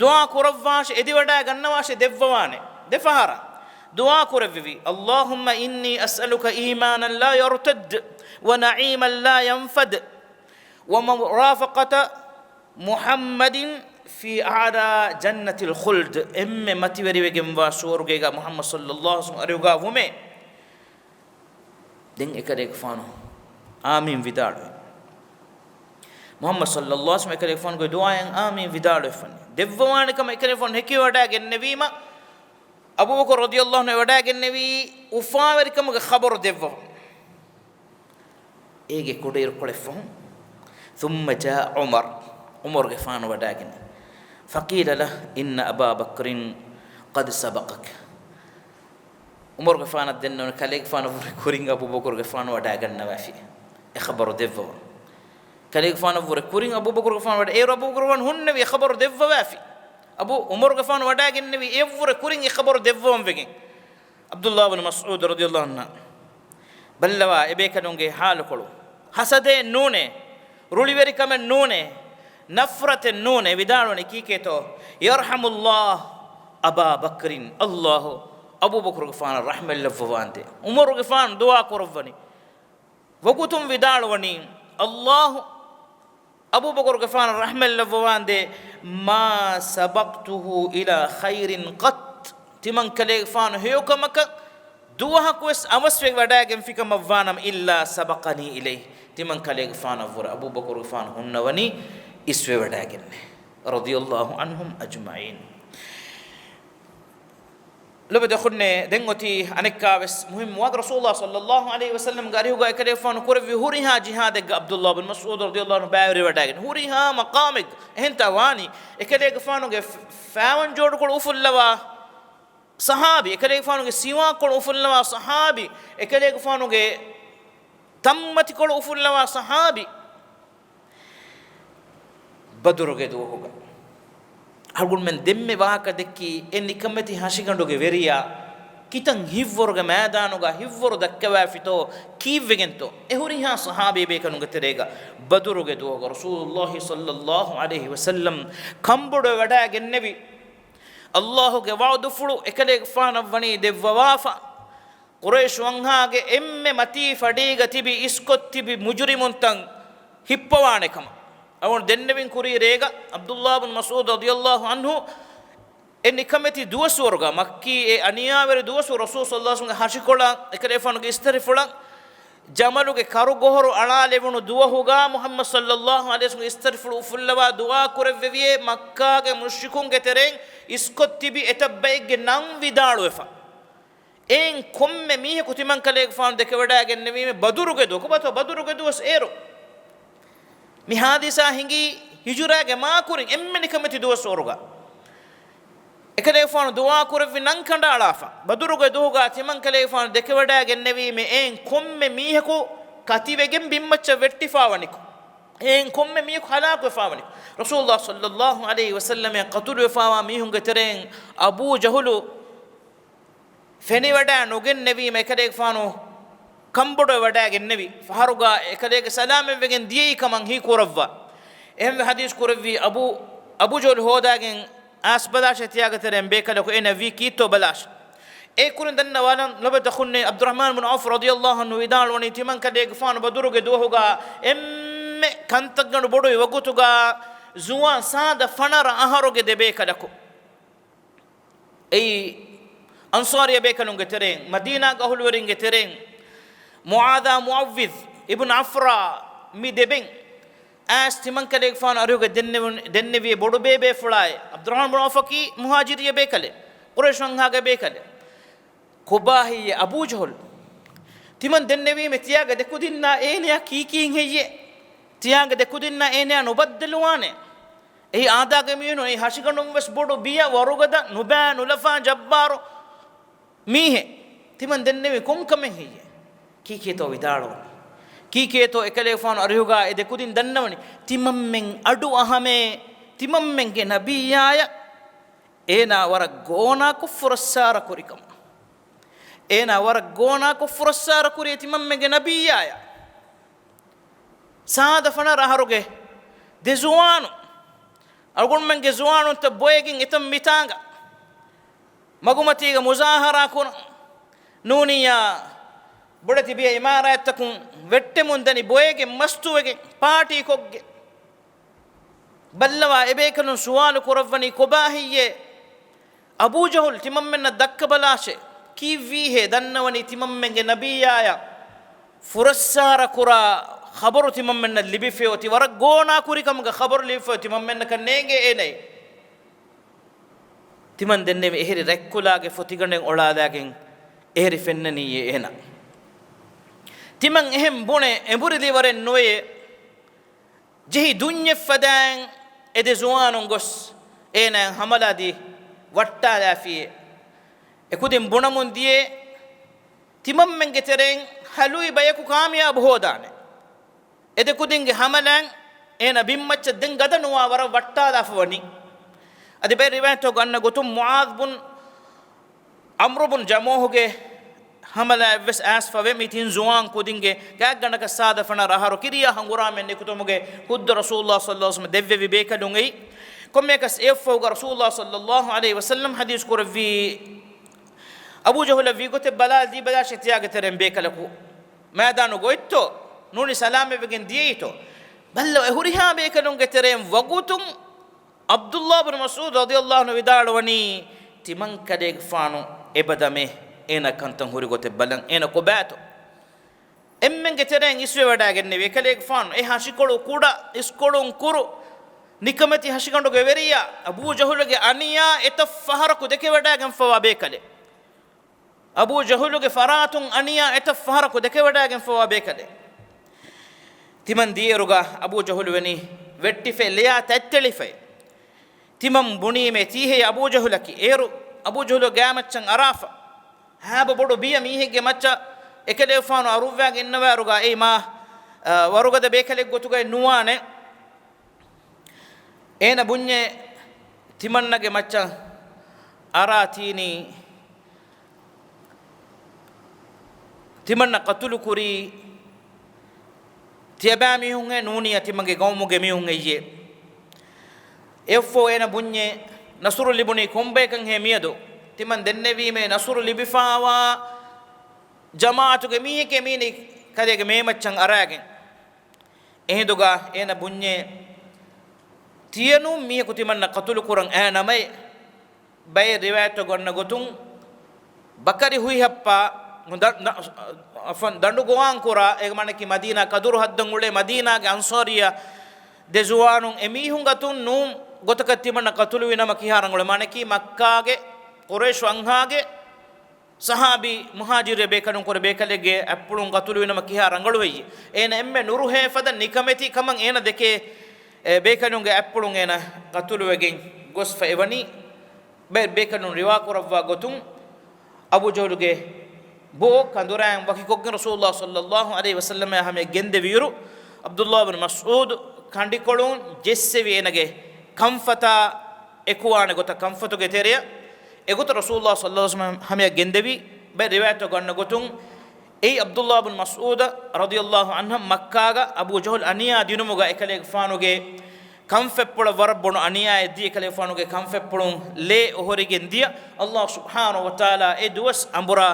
ދުޢާ ކުރައްވާށޭ، އެދިވަޑައިގަންނަވާށޭ، ދެއްވަވާނެ. ދެފަހަރަށް ދުޢާ ކުރެއްވެވި، "اللهم إني أسألك إيمانا لا يرتد ونعيما لا ينفد ومرافقة محمد في أعلى جنة الخلد." އެންމެ މަތިވެރިވެގެންވާ ސުވަރުގޭގަ މުޙައްމަދު ޞައްލައްލާހު ޢަލައިހި ވަސައްލަމް އަރިހުގަ ވުމޭ. ދެން އެކަލޭގެފާނު އާމީން ވިދާޅުވި. މުޙައްމަދު ޞައްލައްލާހު ޢަލައިހި ވަސައްލަމް އެކަލޭގެފާނުގެ ދުޢާއަށް އާމީން ވިދާޅުވެފަން. ދެއްވަވާނެ ކަމަށް އެކަލޭގެފާނު ހެކިވަޑައިގެންނެވީމަ، އަބޫބަކުރު ރަޟިޔަﷲ ޢަންހު ވަޑައިގެންނެވީ އުފާވެރިކަމުގެ ޚަބަރު ދެއްވަވަން. އޭގެ ކުޑައިރުކޮޅެއް ފަހުން، ثم جاء عمر، ޢުމަރުގެފާނު ވަޑައިގެން، فقيل له إن أبا بكر قد سبقك. ޢުމަރުގެފާނަށް ދެންނެވުނު ކަލޭގެފާނަށްވުރެ ކުރިން އަބޫބަކުރުގެފާނު ވަޑައިގަންނަވާފި އެ ޚަބަރު ދެއްވަވަން. ކަލޭގެފާނަށްވުރެ ކުރިން އަބޫބަކުރުގެފާނު ވަޑަ-، އޭރު އަބޫބަކުރުގެފާނު ހުންނެވި އެ ޚަބަރު ދެއްވަވާފި. އަބޫ ޢުމަރުގެފާނު ވަޑައިގެންނެވި އެއަށްވުރެ ކުރިން އެ ޚަބަރު ދެއްވަވަން ވެގެން. ޢަބްދުﷲ ބިން މަސްޢޫދު ރަޟިޔަﷲ ޢަންހު، ބައްލަވާ އެބޭކަލުންގެ ޙާލުކޮޅު. ޙަސަދެއް ނޫނޭ، ރުޅިވެރިކަމެއް ނޫނޭ، ނަފްރަތެއް ނޫނޭ، ވިދާޅުވަނީ ކީކޭތޯ؟ يرحم الله أبا بكر. ﷲ އަބޫބަކުރުގެފާނަށް ރަޙްމަތްލައްވަވާނދޭ. ޢުމަރުގެފާނު ދުޢާ ކުރައްވަނީ. ވަގުތުން ވިދާޅުވަނީ، ﷲ އަބޫބަކުރުގެފާނަށް ރަޙްމަތްލައްވަވާނދޭ، ما سبقته إلى خير قط. ތިމަން ކަލޭގެފާނު ހެޔޮކަމަކަށް ދުވަހަކުވެސް އަވަސްވެ ވަޑައިގެންފިކަމަށްވާނަމަ، إلا سبقني إليه. ތިމަން ކަލޭގެފާނަށްވުރެ އަބޫބަކުރުގެފާނު ހުންނަވަނީ އިސްވެވަޑައިގެންނޭ. رضي الله عنهم أجمعين. ލޮބުވެތި އަޚުންނޭ، ދެން އޮތީ އަނެއްކާވެސް މުހިއްމު ވާހަކަ. ރަސޫލުﷲ ޞައްލައްލާހު ޢަލައިހި ވަސައްލަމްގެ އަރިހުގަ އެކަލޭގެފާނު ކުރެއްވި ހުރިހާ ޖިހާދެއްގަ ޢަބްދުﷲ ބިން މަސްޢޫދު ރަޟިޔަﷲ ޢަންހު ބައިވެރިވެވަޑައިގެން ހުރިހާ މަޤާމެއްގަ. އެހެންތާ ވާނީ އެކަލޭގެފާނުގެ ފަ-، ފައިވަން ޖޯޑުކޮޅު އުފުއްލަވާ ޞަޙާބީ، އެކަލޭގެފާނުގެ ސިވާކޮޅު އުފުއްލަވާ ޞަޙާބީ، އެކަލޭގެފާނުގެ ތަންމަތިކޮޅު އުފުއްލަވާ ޞަޙާބީ. ބަދުރުގެ ދުވަހުގަ އަޅުގަނޑުމެން ދެންމެ ވާހަކަ ދެއްކީ، އެ ނިކަމެތި ހަށިގަނޑުގެ ވެރިޔާ ކިތަން ހިތްވަރުގެ މައިދާނުގަ ހިތްވަރު ދައްކަވާފިތޯ، ކީއްވެގެންތޯ؟ އެ ހުރިހާ ޞަޙާބީ ބޭކަލުންގެ ތެރޭގަ ބަދުރުގެ ދުވަހުގަ ރަސޫލުﷲ ޞައްލައްލާހު ޢަލައިހި ވަސައްލަމް ކަނބޮޑުވެވަޑައިގެންނެވި. ﷲގެ ވަޢުދުފުޅު އެކަލޭގެފާނަށް ވަނީ ދެއްވަވާފަ. ޤުރައިޝު ވަންހާގެ އެންމެ މަތީ ފަޑީގަ ތިބި އިސްކޮށް ތިބި މުޖުރިމުންތައް ހިއްޕަވާނެ ކަމަށް. އަޅުގަނޑު ދެންނެވިން ކުރީ ރޭގަ ޢަބްދުﷲ ބިން މަސްޢޫދު ރަޟިޔަﷲ ޢަންހު އެ ނިކަމެތި ދުވަސްވަރުގަ، މައްކީ އެ އަނިޔާވެރި ދުވަސްވަރު، ރަސޫލު ޞައްލައްލާހު ޢަލައިހި ވަސައްލަމްގެ ހަށިކޮޅަށް އެކަލޭގެފާނުގެ އިސްތަށިފުޅަށް ޖަމަލުގެ ކަރުގޮހޮރު އަޅާލެވުނު ދުވަހުގަ މުޙައްމަދު ޞައްލައްލާހު ޢަލައިހި ވަސައްލަމްގެ އިސްތަށިފުޅު އުފުއްލަވާ ދުޢާ ކުރެއްވެވިއޭ، މައްކާގެ މުޝްރިކުންގެ ތެރެއިން އިސްކޮށް ތިބި އެތައް ބައެއްގެ ނަން ވިދާޅުވެފަ. އެއިން ކޮންމެ މީހަކު ތިމަން ކަލޭގެފާނު ދެކެވަޑައިގެންނެވީމެ ބަދުރުގެ ދުވަހު. ކޮބާތޯ ބަދުރުގެ ދުވަސް އޭރު؟ މި ހާދިސާ ހިނގީ ހިޖުރާގެ މާކުރިން އެންމެ ނިކަމެތި ދުވަސްވަރުގަ. އެކަލޭގެފާނު ދުޢާ ކުރެއްވި ނަން ކަނޑައަޅާފަ. ބަދުރުގެ ދުވަހުގަ ތިމަން ކަލޭގެފާނު ދެކެވަޑައިގެންނެވީމެ އެއިން ކޮންމެ މީހަކު ކަތިވެގެން ބިންމައްޗަށް ވެއްޓިފާވަނިކޮށް. އެއިން ކޮންމެ މީހަކު ހަލާކުވެފާވަނިކޮށް. ރަސޫލުﷲ ޞައްލައްލާހު ޢަލައިހި ވަސައްލަމަށް ޤަތުލުވެފާވާ މީހުންގެ ތެރެއިން އަބޫ ޖަހުލު ފެނިވަޑައި ނުގެންނެވީމަ އެކަލޭގެފާނު ކަނބޮޑުވެވަޑައިގެންނެވި. ފަހަރުގަ އެކަލޭގެ ސަލާމަތްވެގެން ދިޔައީ ކަމަށް ހީކުރައްވާ. އެހެންވެ ޙަދީޘް ކުރެއްވީ އަބޫ، އަބޫ ޖަހުލު ހޯދާގެން އައިސް ބަލާށޭ ތިޔާގެ ތެރެއިން ބޭކަލަކު އޭނަ ވީ ކީއްތޯ ބަލާށޭ. އެ ކުރިން ދަންނަވާލަން ލޮބުވެތި އަޚުންނޭ، ޢަބްދުއްރަޙްމާން ބިން ޢައުފް ރަޟިޔަﷲ ޢަންހު ވިދާޅުވަނީ ތިމަން ކަލޭގެފާނު ބަދުރުގެ ދުވަހުގަ އެންމެ ކަންތައްގަނޑު ބޮޑުވި ވަގުތުގަ ޒުވާން ސާދަ ފަނަރަ އަހަރުގެ ދެބޭކަލަކު. އެއީ އަންޞާރީ ބޭކަލުންގެ ތެރެއިން، މަދީނާގެ އަހުލުވެރިންގެ ތެރެއިން، މުޢާޛާ މުޢައްވިޛް އިބްނު ޢަފްރާ، މި ދެބެން އައިސް ތިމަންކަލޭގެފާނު އަރިހުގަ ދެންނެވުން-، ދެންނެވި ބޮޑު ބޭބޭފުޅާއި، ޢަބްދުއްރަޙްމާން ބިން ޢައުފަކީ މުހާޖިރީ ބޭކަލެއް، ޤުރައިޝު އަންހާގެ ބޭކަލެއް. ކޮބާ ހެއްޔޭ އަބޫ ޖަހުލް؟ ތިމަން ދެންނެވީމެ ތިޔާގެ ދެކުދިންނާ އޭނަޔާ ކީކީން ހެއްޔޭ؟ ތިޔާގެ ދެކުދިންނާ އޭނަޔާ ނުބައްދަލުވާނެ. އެއީ އާދާގެ މީހުން، އެއީ ހަށިގަނޑުން ވެސް ބޮޑު ބިޔަ، ވަރުގަދަ، ނުބައި ނުލަފާ ޖައްބާރު މީހެއް. ތިމަން ދެންނެވީ ކޮން ކަމެއް ހެއްޔޭ؟ ކީކޭތޯ ވިދާޅުވަނީ؟ ކީކޭތޯ އެކަލޭގެފާނު އަރިހުގާ އެ ދެކުދިން ދަންނަވަނީ؟ ތިމަންމެން އަޑު އަހަމޭ، ތިމަންމެންގެ ނަބިއްޔާޔަށް އޭނާ ވަރަށް ގޯނާކޮށް ފުރައްސާރަ ކުރިކަމަށް. އޭނާ ވަރަށް ގޯނާކޮށް ފުރައްސާރަ ކުރީ ތިމަންމެންގެ ނަބިއްޔާޔަށް. ސާދަ ފަނަރަ އަހަރުގެ ދެ ޒުވާނު، އަޅުގަނޑުމެންގެ ޒުވާނުންތައް ބޮއެގެން އެތަން މިތާނގަ މަގުމަތީގަ މުޒާހަރާ ކުރަން، ނޫނިއްޔާ ބޮޑެތި ބިޔަ އިމާރާތްތަކުން ވެއްޓެމުން ދަނީ ބޮއެގެން މަސްތުވެގެން ޕާޓީ ކޮށްގެން. ބައްލަވާ އެބޭކަލުން ސުވާލު ކުރައްވަނީ ކޮބާ ހެއްޔޭ؟ އަބޫ ޖަހުލް ތިމަންމެންނަށް ދައްކަބަލާށޭ. ކީއްވީހޭ ދަންނަވަނީ ތިމަންމެންގެ ނަބިއްޔާޔަށް ފުރައްސާރަ ކުރާ ޚަބަރު ތިމަންމެންނަށް ލިބިފައި އޮތީ، ވަރަށް ގޯނާ ކުރިކަމުގެ ޚަބަރު ލިބިފައި ތިމަންމެންނަކަށް ނޭނގޭ އޭނައެއް. ތިމަން ދެންނެވި އެހެރި ރަތްކުލާގެ ފޮތިގަނޑެއް އޮޅާލާގެން އެހެރި ފެންނަނީއޭ އޭނަ. ތިމަން އެހެން ބުނެ އެނބުރިލިވަރެއް ނުވެޔޭ. ޖެހި ދުންޏެއް ފަދައިން އެ ދެ ޒުވާނުން ގޮސް އޭނާއަށް ހަމަލާދީ ވައްޓާލާފިއޭ. އެކުދިން ބުނަމުން ދިޔައޭ، ތިމަންމެންގެ ތެރެއިން ހަލުވި ބަޔަކު ކާމިޔާބު ހޯދާނެ. އެ ދެ ކުދިންގެ ހަމަލައިން އޭނާ ބިންމައްޗަށް ދެން ގަދަ ނުވާ ވަރަށް ވައްޓާލާފަ ވަނީ. އަދި ބައެއް ރިވާޔަތްތަކުގަ އަންނަ ގޮތުން މުޢާޛް ބުން ޢަމްރު ބުން ޖަމޫޙުގެ ހަމަލާއެއްވެސް އައިސްފަވޭ މި ތިން ޒުވާން ކުދިންގެ ގާތްގަނޑަކަށް ސާދަ ފަނަރަ އަހަރު ކިރިޔާ ހަނގުރާމައެއް ނިކުތުމުގެ ހުއްދަ ރަސޫލުﷲ ޞައްލަﷲ ޢަލައިހި ވަސައްލަމަ ދެއްވެވި ބޭކަލުން އެއީ. ކޮންމެއަކަސް އެއަށްފަހުގަ ރަސޫލުﷲ ޞައްލަﷲ ޢަލައިހި ވަސައްލަމަ ޙަދީޘް ކުރެއްވީ، އަބޫ ޖަހުލަށް ވީ ގޮތެއް ބަލާލަދީބަލާށޭ ތިޔާގެ ތެރެއިން ބޭކަލަކު މައިދާނު ގޮވައްތޯ؟ ނޫނީ ސަލާމަތްވެގެން ދިޔައީތޯ؟ ބައްލަވަ އެ ހުރިހާ ބޭކަލުންގެ ތެރެއިން ވަގުތުން ޢަބްދުﷲ ބިން މަސްޢޫދު ރަޟިޔަﷲ ޢަންހު ވިދާޅުވަނީ، ތިމަން ކަލޭގެފާނު އެބަ ދަމޭ، އޭނާ ކަންތައް ހުރި ގޮތެއް ބަލަން، އޭނާ ކޮބާތޯ؟ އެންމެންގެ ތެރެއިން އިސްވެވަޑައިގެންނެވި އެކަލޭގެފާނު އެ ހަށިކޮޅު ކުޑަ، އިސްކޮޅުން ކުރު، ނިކަމެތި ހަށިގަނޑުގެ ވެރިޔާ އަބޫ ޖަހުލުގެ އަނިޔާ އެތައް ފަހަރަކު ދެކެވަޑައިގެންފަވާ ބޭކަލެއް. އަބޫ ޖަހުލުގެ ފަރާތުން އަނިޔާ އެތައް ފަހަރަކު ދެކެވަޑައިގެންފަވާ ބޭކަލެއް. ތިމަން ދިޔައިރުގަ އަބޫ ޖަހުލު ވަނީ ވެއްޓިފައި ލެޔާ ތަތްތެޅިފައި. ތިމަން ބުނީމޭ ތީހޭ އަބޫ ޖަހުލަކީ. އޭރު އަބޫ ޖަހުލު ގާމައްޗަށް އަރާފަ. ހާބަ ބޮޑު ބިޔަ މީހެއްގެ މައްޗަށް އެކަލޭގެފާނު އަރުއްވާގެން އިންނަވާއިރުގަ އެއީ މާ، އަ، ވަރުގަދަ ބޭކަލެއް ގޮތުގައި ނުވާނެ. އޭނަ ބުންޏޭ ތިމަންނަގެ މައްޗަށް އަރާ ތީނީ ތިމަންނަ ޤަތުލު ކުރީ ތިޔަބައިމީހުންހޭ ނޫނިއްޔާ ތިމަންގެ ޤައުމުގެ މީހުންހެއްޔޭ؟ އެއަށްފަހު އޭނަ ބުންޏޭ ނަޞްރު ލިބުނީ ކޮންބަޔަކަށްހޭ މިއަދު؟ ތިމަން ދެންނެވީމޭ ނަޞްރު ލިބިފައިވާ ޖަމާޢަތުގެ މީހެކޭ މީނީ ކަލޭގެ މޭމައްޗަށް އަރާގެން. އެހިނދުގަ އޭނަ ބުންޏޭ، ތިޔަނޫން މީހަކު ތިމަންނަ ޤަތުލު ކުރަން އައި ނަމައޭ. ބައެއް ރިވާޔަތްތަކު އަންނަ ގޮތުން، ބަކަރި ހުއިހައްޕާ ދަ-، ދަ-، އަފްވަން، ދަނޑު ގޮވާން ކުރާ، އޭގެ މާނައަކީ މަދީނާ ކަދުރު ހައްދަން އުޅޭ މަދީނާގެ އަންޞާރިއްޔާ ދެ ޒުވާނުން އެމީހުން ގަތުން ނޫން ގޮތަކަށް ތިމަންނަ ޤަތުލުވި ނަމަ ކިހާ ރަނގަޅު؟ މާނައަކީ މައްކާގެ ޤުރައިޝު އަންހާގެ ޞަޙާބީ މުހާޖިރު ބޭކަލުން ކުރެ ބޭކަލެއްގެ އަތްޕުޅުން ޤަތުލުވި ނަމަ ކިހާ ރަނގަޅުވެއްޔޭ؟ އޭނަ އެންމެ ނުރުހޭ ފަދަ ނިކަމެތި ކަމަށް އޭނަ ދެކޭ، އެ، ބޭކަލުންގެ އަތްޕުޅުން އޭނަ ޤަތުލުވެގެން ގޮސްފަ އެވަނީ. ބޭ-، ބޭކަލުން ރިވާ ކުރައްވާ ގޮތުން، އަބޫ ޖަހުލުގެ ބޯ ކަނދުރާއިން ވަކިކޮށްގެން ރަސޫލުﷲ ޞައްލަﷲ ޢަލައިހި ވަސައްލަމައާ ހަމަޔަށް ގެންދެވިއިރު، ޢަބްދުﷲ ބިން މަސްޢޫދު ކަނޑިކޮޅުން ޖެއްސެވި އޭނަގެ ކަންފަތާ އެކުވާނެ ގޮތަށް ކަންފަތުގެ ތެރެއަށް އެގޮތަށް ރަސޫލުﷲ ޞައްލަﷲ ޢަލައިހި ވަސައްލަމަ ހަމަޔަށް ގެންދެވި. ބައެއް ރިވާޔަތްތަކު އަންނަ ގޮތުން، އެއީ ޢަބްދުﷲ ބިން މަސްޢޫދު ރަޟިޔަﷲ ޢަންހު މައްކާގަ އަބޫ ޖަހުލް އަނިޔާ ދިނުމުގަ އެކަލޭގެފާނުގެ ކަންފަތްޕުޅަށް ވަރަށް ބޮޑު އަނިޔާއެއް ދިޔަ، އެކަލޭގެފާނުގެ ކަންފަތްޕުޅުން ލޭ އޮހޮރިގެން ދިޔަ. ﷲ ސުބްޙާނަހޫ ވަތަޢާލާ އެ ދުވަސް އަނބުރާ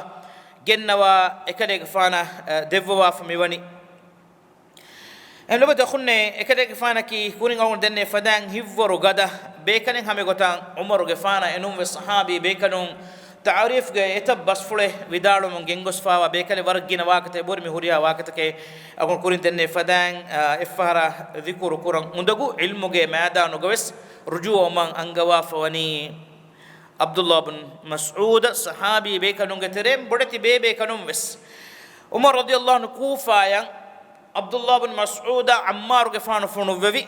ގެންނަވާ އެކަލޭގެފާނަށް، އަ، ދެއްވަވާފަ މިވަނީ. އެ ލޮބުވެތި އަޚުންނޭ، އެކަލޭގެފާނަކީ ކުރިން އަޅުގަނޑު ދެންނެވި ފަދައިން ހިތްވަރު ގަދަ ބޭކަލެއް. ހަމަ އެގޮތަށް ޢުމަރުގެފާނަށް އެނޫންވެސް ޞަޙާބީ ބޭކަލުން ތަޢުރީފްގެ އެތައް ބަސްފުޅެއް ވިދާޅުވަމުން ގެންގޮސްފާވާ ބޭކަލެއް ވަރަށް ގިނަ ވާހަކަތައް އެބަހުރި މި ހުރިހާ ވާހަކަތަކެއް އަގުން ކުރިން ދެންނެވި ފަދައިން، އާ، އެއްފަހަރާ ޛިކުރު ކުރަން އުނދަގޫ ޢިލްމުގެ މައިދާނުގަވެސް ރުޖޫޢަވުމަށް އަންގަވާފަވަނީ. ޢަބްދުﷲ ބިން މަސްޢޫދަށް ޞަޙާބީ ބޭކަލުންގެ ތެރެއިން ބޮޑެތި ބޭބޭކަލުން ވެސް. ޢުމަރު ރަޟިޔަﷲ ޢަންހު ކޫފާއަށް ޢަބްދުﷲ ބިން މަސްޢޫދާ ޢައްމާރުގެފާނު ފޮނުއްވެވި.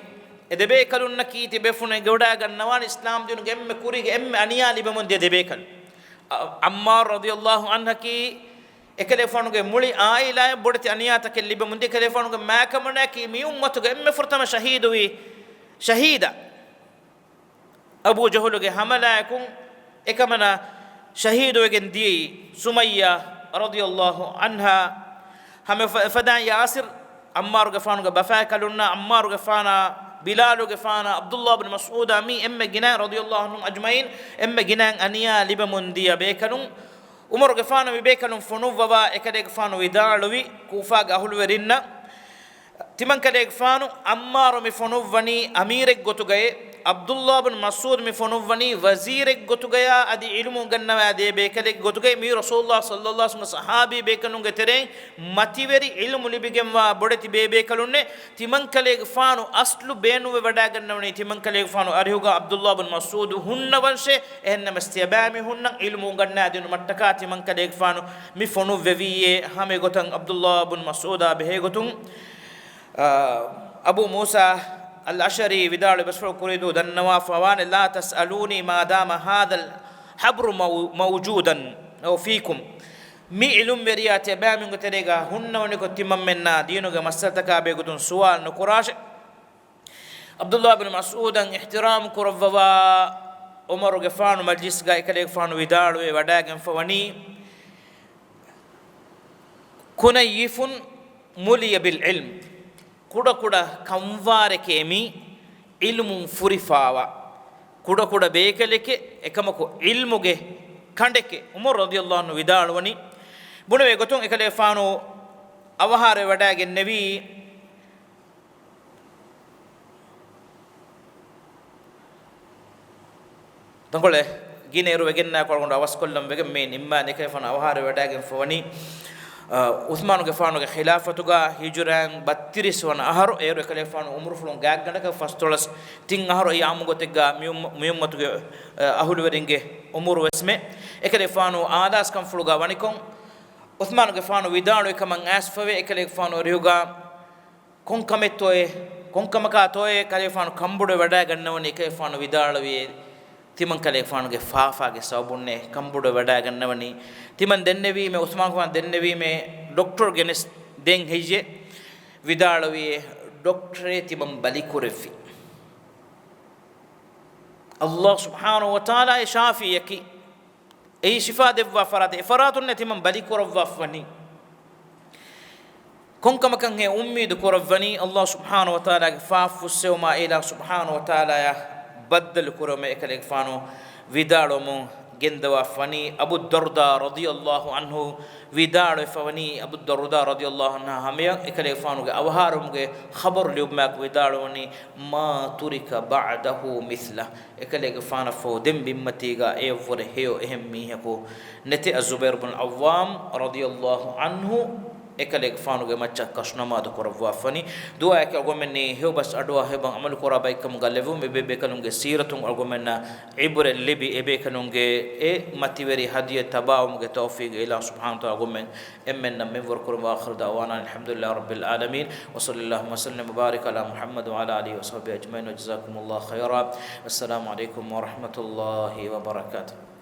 އެ ދެބޭކަލުންނަކީ ތިބޭފުޅުން އެނގިވަޑައިގަންނަވާނެ އިސްލާމްދީނުގެ އެންމެ ކުރީގެ އެންމެ އަނިޔާ ލިބެމުންދިޔަ ދެބޭކަލުން. ޢައްމާރު ރަޟިޔަﷲ ޢަންހަކީ އެކަލޭފާނުގެ މުޅި ޢާއިލާއަށް ބޮޑެތި އަނިޔާތަކެއް ލިބެމުންދިޔަ، އެކަލޭފާނުގެ މާކަމަނާއަކީ މި އުއްމަތުގެ އެންމެ ފުރަތަމަ ޝަހީދުވި ޝަހީދާ. އަބޫ ޖަހުލުގެ ހަމަލާއަކުން އެކަމަނާ ޝަހީދުވެގެން ދިޔައީ ސުމައްޔާ ރަޟިޔަﷲ ޢަންހާ. ހަމަ ފަ-، ފަދައިން ޔާސިރު ޢައްމާރުގެފާނުގެ ބަފާކަލުންނާ، ޢައްމާރުގެފާނާ، ބިލާލުގެފާނާ، ޢަބްދުﷲ ބިން މަސްޢޫދާ، މި އެންމެ ގިނައިން ރަޟިޔަﷲ ޢަންހުމް އަޖްމަޢީން، އެންމެ ގިނައިން އަނިޔާ ލިބެމުންދިޔަ ބޭކަލުން. ޢުމަރުގެފާނު މިބޭކަލުން ފޮނުއްވަވާ އެކަލޭގެފާނު ވިދާޅުވި، ކޫފާގެ އަހުލުވެރިންނަށް، ތިމަންކަލޭގެފާނު ޢައްމާރު މި ފޮނުއްވަނީ އަމީރެއްގޮތުގައޭ، ޢަބްދުﷲ ބިން މަސްޢޫދު މި ފޮނުއްވަނީ ވަޒީރެއްގޮތުގަޔާ އަދި ޢިލްމު އުނގަންނަވާދޭ ބޭކަލެއްގެ ގޮތުގައި. މީ ރަސޫލުﷲ ޞައްލަﷲ ޢަލައިހި ވަސައްލަމްގެ ޞަޙާބީ ބޭކަލުންގެ ތެރެއިން މަތިވެރި ޢިލްމު ލިބިގެންވާ ބޮޑެތި ބޭބޭކަލުންނޭ. ތިމަންކަލޭގެފާނު އަސްލު ބޭނުންވެވަޑައިގަންނަވަނީ ތިމަންކަލޭގެފާނު އަރިހުގަ ޢަބްދުﷲ ބިން މަސްޢޫދު ހުންނަވަންށޭ. އެހެންނަމަވެސް ތިޔަބައިމީހުންނަށް ޢިލްމު އުނގަންނާދިނުމަށްޓަކާ ތިމަންކަލޭގެފާނު މި ފޮނުއްވެވީއޭ. ހަމައެގޮތަށް ޢަބްދުﷲ ބިން މަސްޢޫދާ ބެހޭގޮތުން، އާ، އަބޫ މޫސާ އަލްއަޝްޢަރީ ވިދާޅުވި ބަސްފުޅު ކުރިދޫ ދަންނަވާފަވާނެ، لا تسألوني ما دام هذا الحبر مو-، موجودا أو فيكم. މި ޢިލްމުވެރިޔާ ތިޔަބައިމީހުންގެ ތެރޭގަ ހުންނަވަނިކޮށް ތިމަންމެންނާ ދީނުގެ މައްސަލަތަކާ ބެހޭގޮތުން ސުވާލު ނުކުރާށޭ. ޢަބްދުﷲ ބިން މަސްޢޫދަށް އިޙްތިރާމް ކުރައްވަވާ، ޢުމަރުގެފާނު މަޖްލިސްގަ އެކަލޭގެފާނު ވިދާޅުވެ ވަޑައިގެންފަވަނީ، كنيف ملي بالعلم. ކުޑަކުޑަ ކަންވާރެކޭ މީ ޢިލްމުން ފުރިފާވާ. ކުޑަކުޑަ ބޭކަލެކޭ، އެކަމަކު ޢިލްމުގެ ކަނޑެކޭ. ޢުމަރު ރަޟިޔަﷲ ޢަންހު ވިދާޅުވަނީ، ބުނެވޭ ގޮތުން އެކަލޭގެފާނު އަވަހާރަވެވަޑައިގެންނެވީ، ތަންކޮޅެއް ގިނަ އިރު ވެގެންނާކޮ އަޅުގަނޑު އަވަސްކޮށްލަން ވެގެން މި ނިންމާނެ. އެކަލޭގެފާނު އަވަހާރަވެވަޑައިގެންފަވަނީ، އަ، ޢުޘްމާނުގެފާނުގެ ޚިލާފަތުގަ ހިޖުރައިން ބައްތިރީސް ވަނަ އަހަރު. އޭރު އެކަލޭގެފާނު ޢުމުރުފުޅުން ގާތްގަނޑަކަށް ފަސްދޮޅަސް ތިން އަހަރު. އެއީ ޢާއްމު ގޮތެއްގަ މި އުއްމަ-، މި އުއްމަތުގެ، އަ، އަހުލުވެރިންގެ ޢުމުރު ވެސްމެ. އެކަލޭގެފާނު އާދާސްކަންފުޅުގަ ވަނިކޮށް، ޢުޘްމާނުގެފާނު ވިދާޅުވި ކަމަށް އައިސްފަވޭ. އެކަލޭގެފާނު އަރިހުގަ ކޮން ކަމެއްތޯއޭ؟ ކޮން ކަމަކާތޯއޭ ކަލޭގެފާނު ކަނބޮޑުވެވަޑައިގަންނަވަނީ؟ އެކަލޭގެފާނު ވިދާޅުވިއޭ، ތިމަން ކަލޭގެފާނުގެ ފާފާގެ ސަބަބުންނޭ ކަނބޮޑުވެވަޑައިގަންނަވަނީ. ތިމަން ދެންނެވީމޭ، ޢުޘްމާނުގެފާނު ދެންނެވީމޭ، ޑޮކްޓަރު ގެނެސް ދޭން ހެއްޔޭ؟ ވިދާޅުވިއޭ، ޑޮކްޓަރޭ ތިމަން ބަލިކުރެއްވި. ﷲ ސުބްޙާނަހޫ ވަތަޢާލާ އެ ޝާފީއަކީ. އެއީ ޝިފާ ދެއްވާ ފަރާތެއް. އެ ފަރާތުންނޭ ތިމަން ބަލިކުރައްވާފަނީ. ކޮންކަމަކަށްހޭ އުއްމީދު ކުރައްވަނީ؟ ﷲ ސުބްޙާނަހޫ ވަތަޢާލާގެ ފާފަ ފުއްސެވުމާ އިލާހު ސުބްޙާނަހޫ ވަތަޢާލާޔާ ބައްދަލު ކުރުމޭ. އެކަލޭގެފާނު ވިދާޅުވަމުން ގެންދަވާފަނީ. އަބޫ ދަރްދާ ރަޟިޔަﷲ ޢަންހު ވިދާޅުވެފަވަނީ، އަބޫ ދަރްދާ ރަޟިޔަﷲ ޢަންހާ ހަމަޔަށް އެކަލޭގެފާނުގެ އަވަހާރަވުމުގެ ޚަބަރު ލިޔުމާއެކު ވިދާޅުވަނީ، ما ترك بعده مثله. އެކަލޭގެފާނަށްފަހު ދެން ބިންމަތީގަ އެއަށްވުރެ ހެޔޮ އެހެން މީހަކު ނެތެއް. އައްޒުބައިރު ބުން ޢައްވާމް ރަޟިޔަﷲ ޢަންހު އެކަލޭގެފާނުގެ މައްޗަށް ކަށުނަމާދު ކުރައްވާފަނީ. ދުޢާއެކޭ އަޅުގަނޑުމެންނީ ހެޔޮ ބަސް އަޑުއަހާ ހެޔޮ އަމަލު ކުރާ ބައެއްކަމުގަ ލެއްވުން. އެބޭބޭކަލުންގެ ސީރަތުން އަޅުގަނޑުމެންނަށް ޢިބްރަތް ލިބި، އެބޭކަލުންގެ އެ މަތިވެރި ހަދިޔަ ތަބާވުމުގެ ތައުފީޤު އިލާހު ސުބްޙާނަހޫ ވަތަޢާލާ އަޅުގަނޑުމެން އެންމެންނަށް މިންވަރު ކުރުން. وآخر دعوانا أن الحمد لله رب العالمين، وصلى اللهم وسلم وبارك على محمد وعلى آله وصحبه أجمعين، وجزاكم الله خيرا، والسلام عليكم ورحمة الله وبركاته.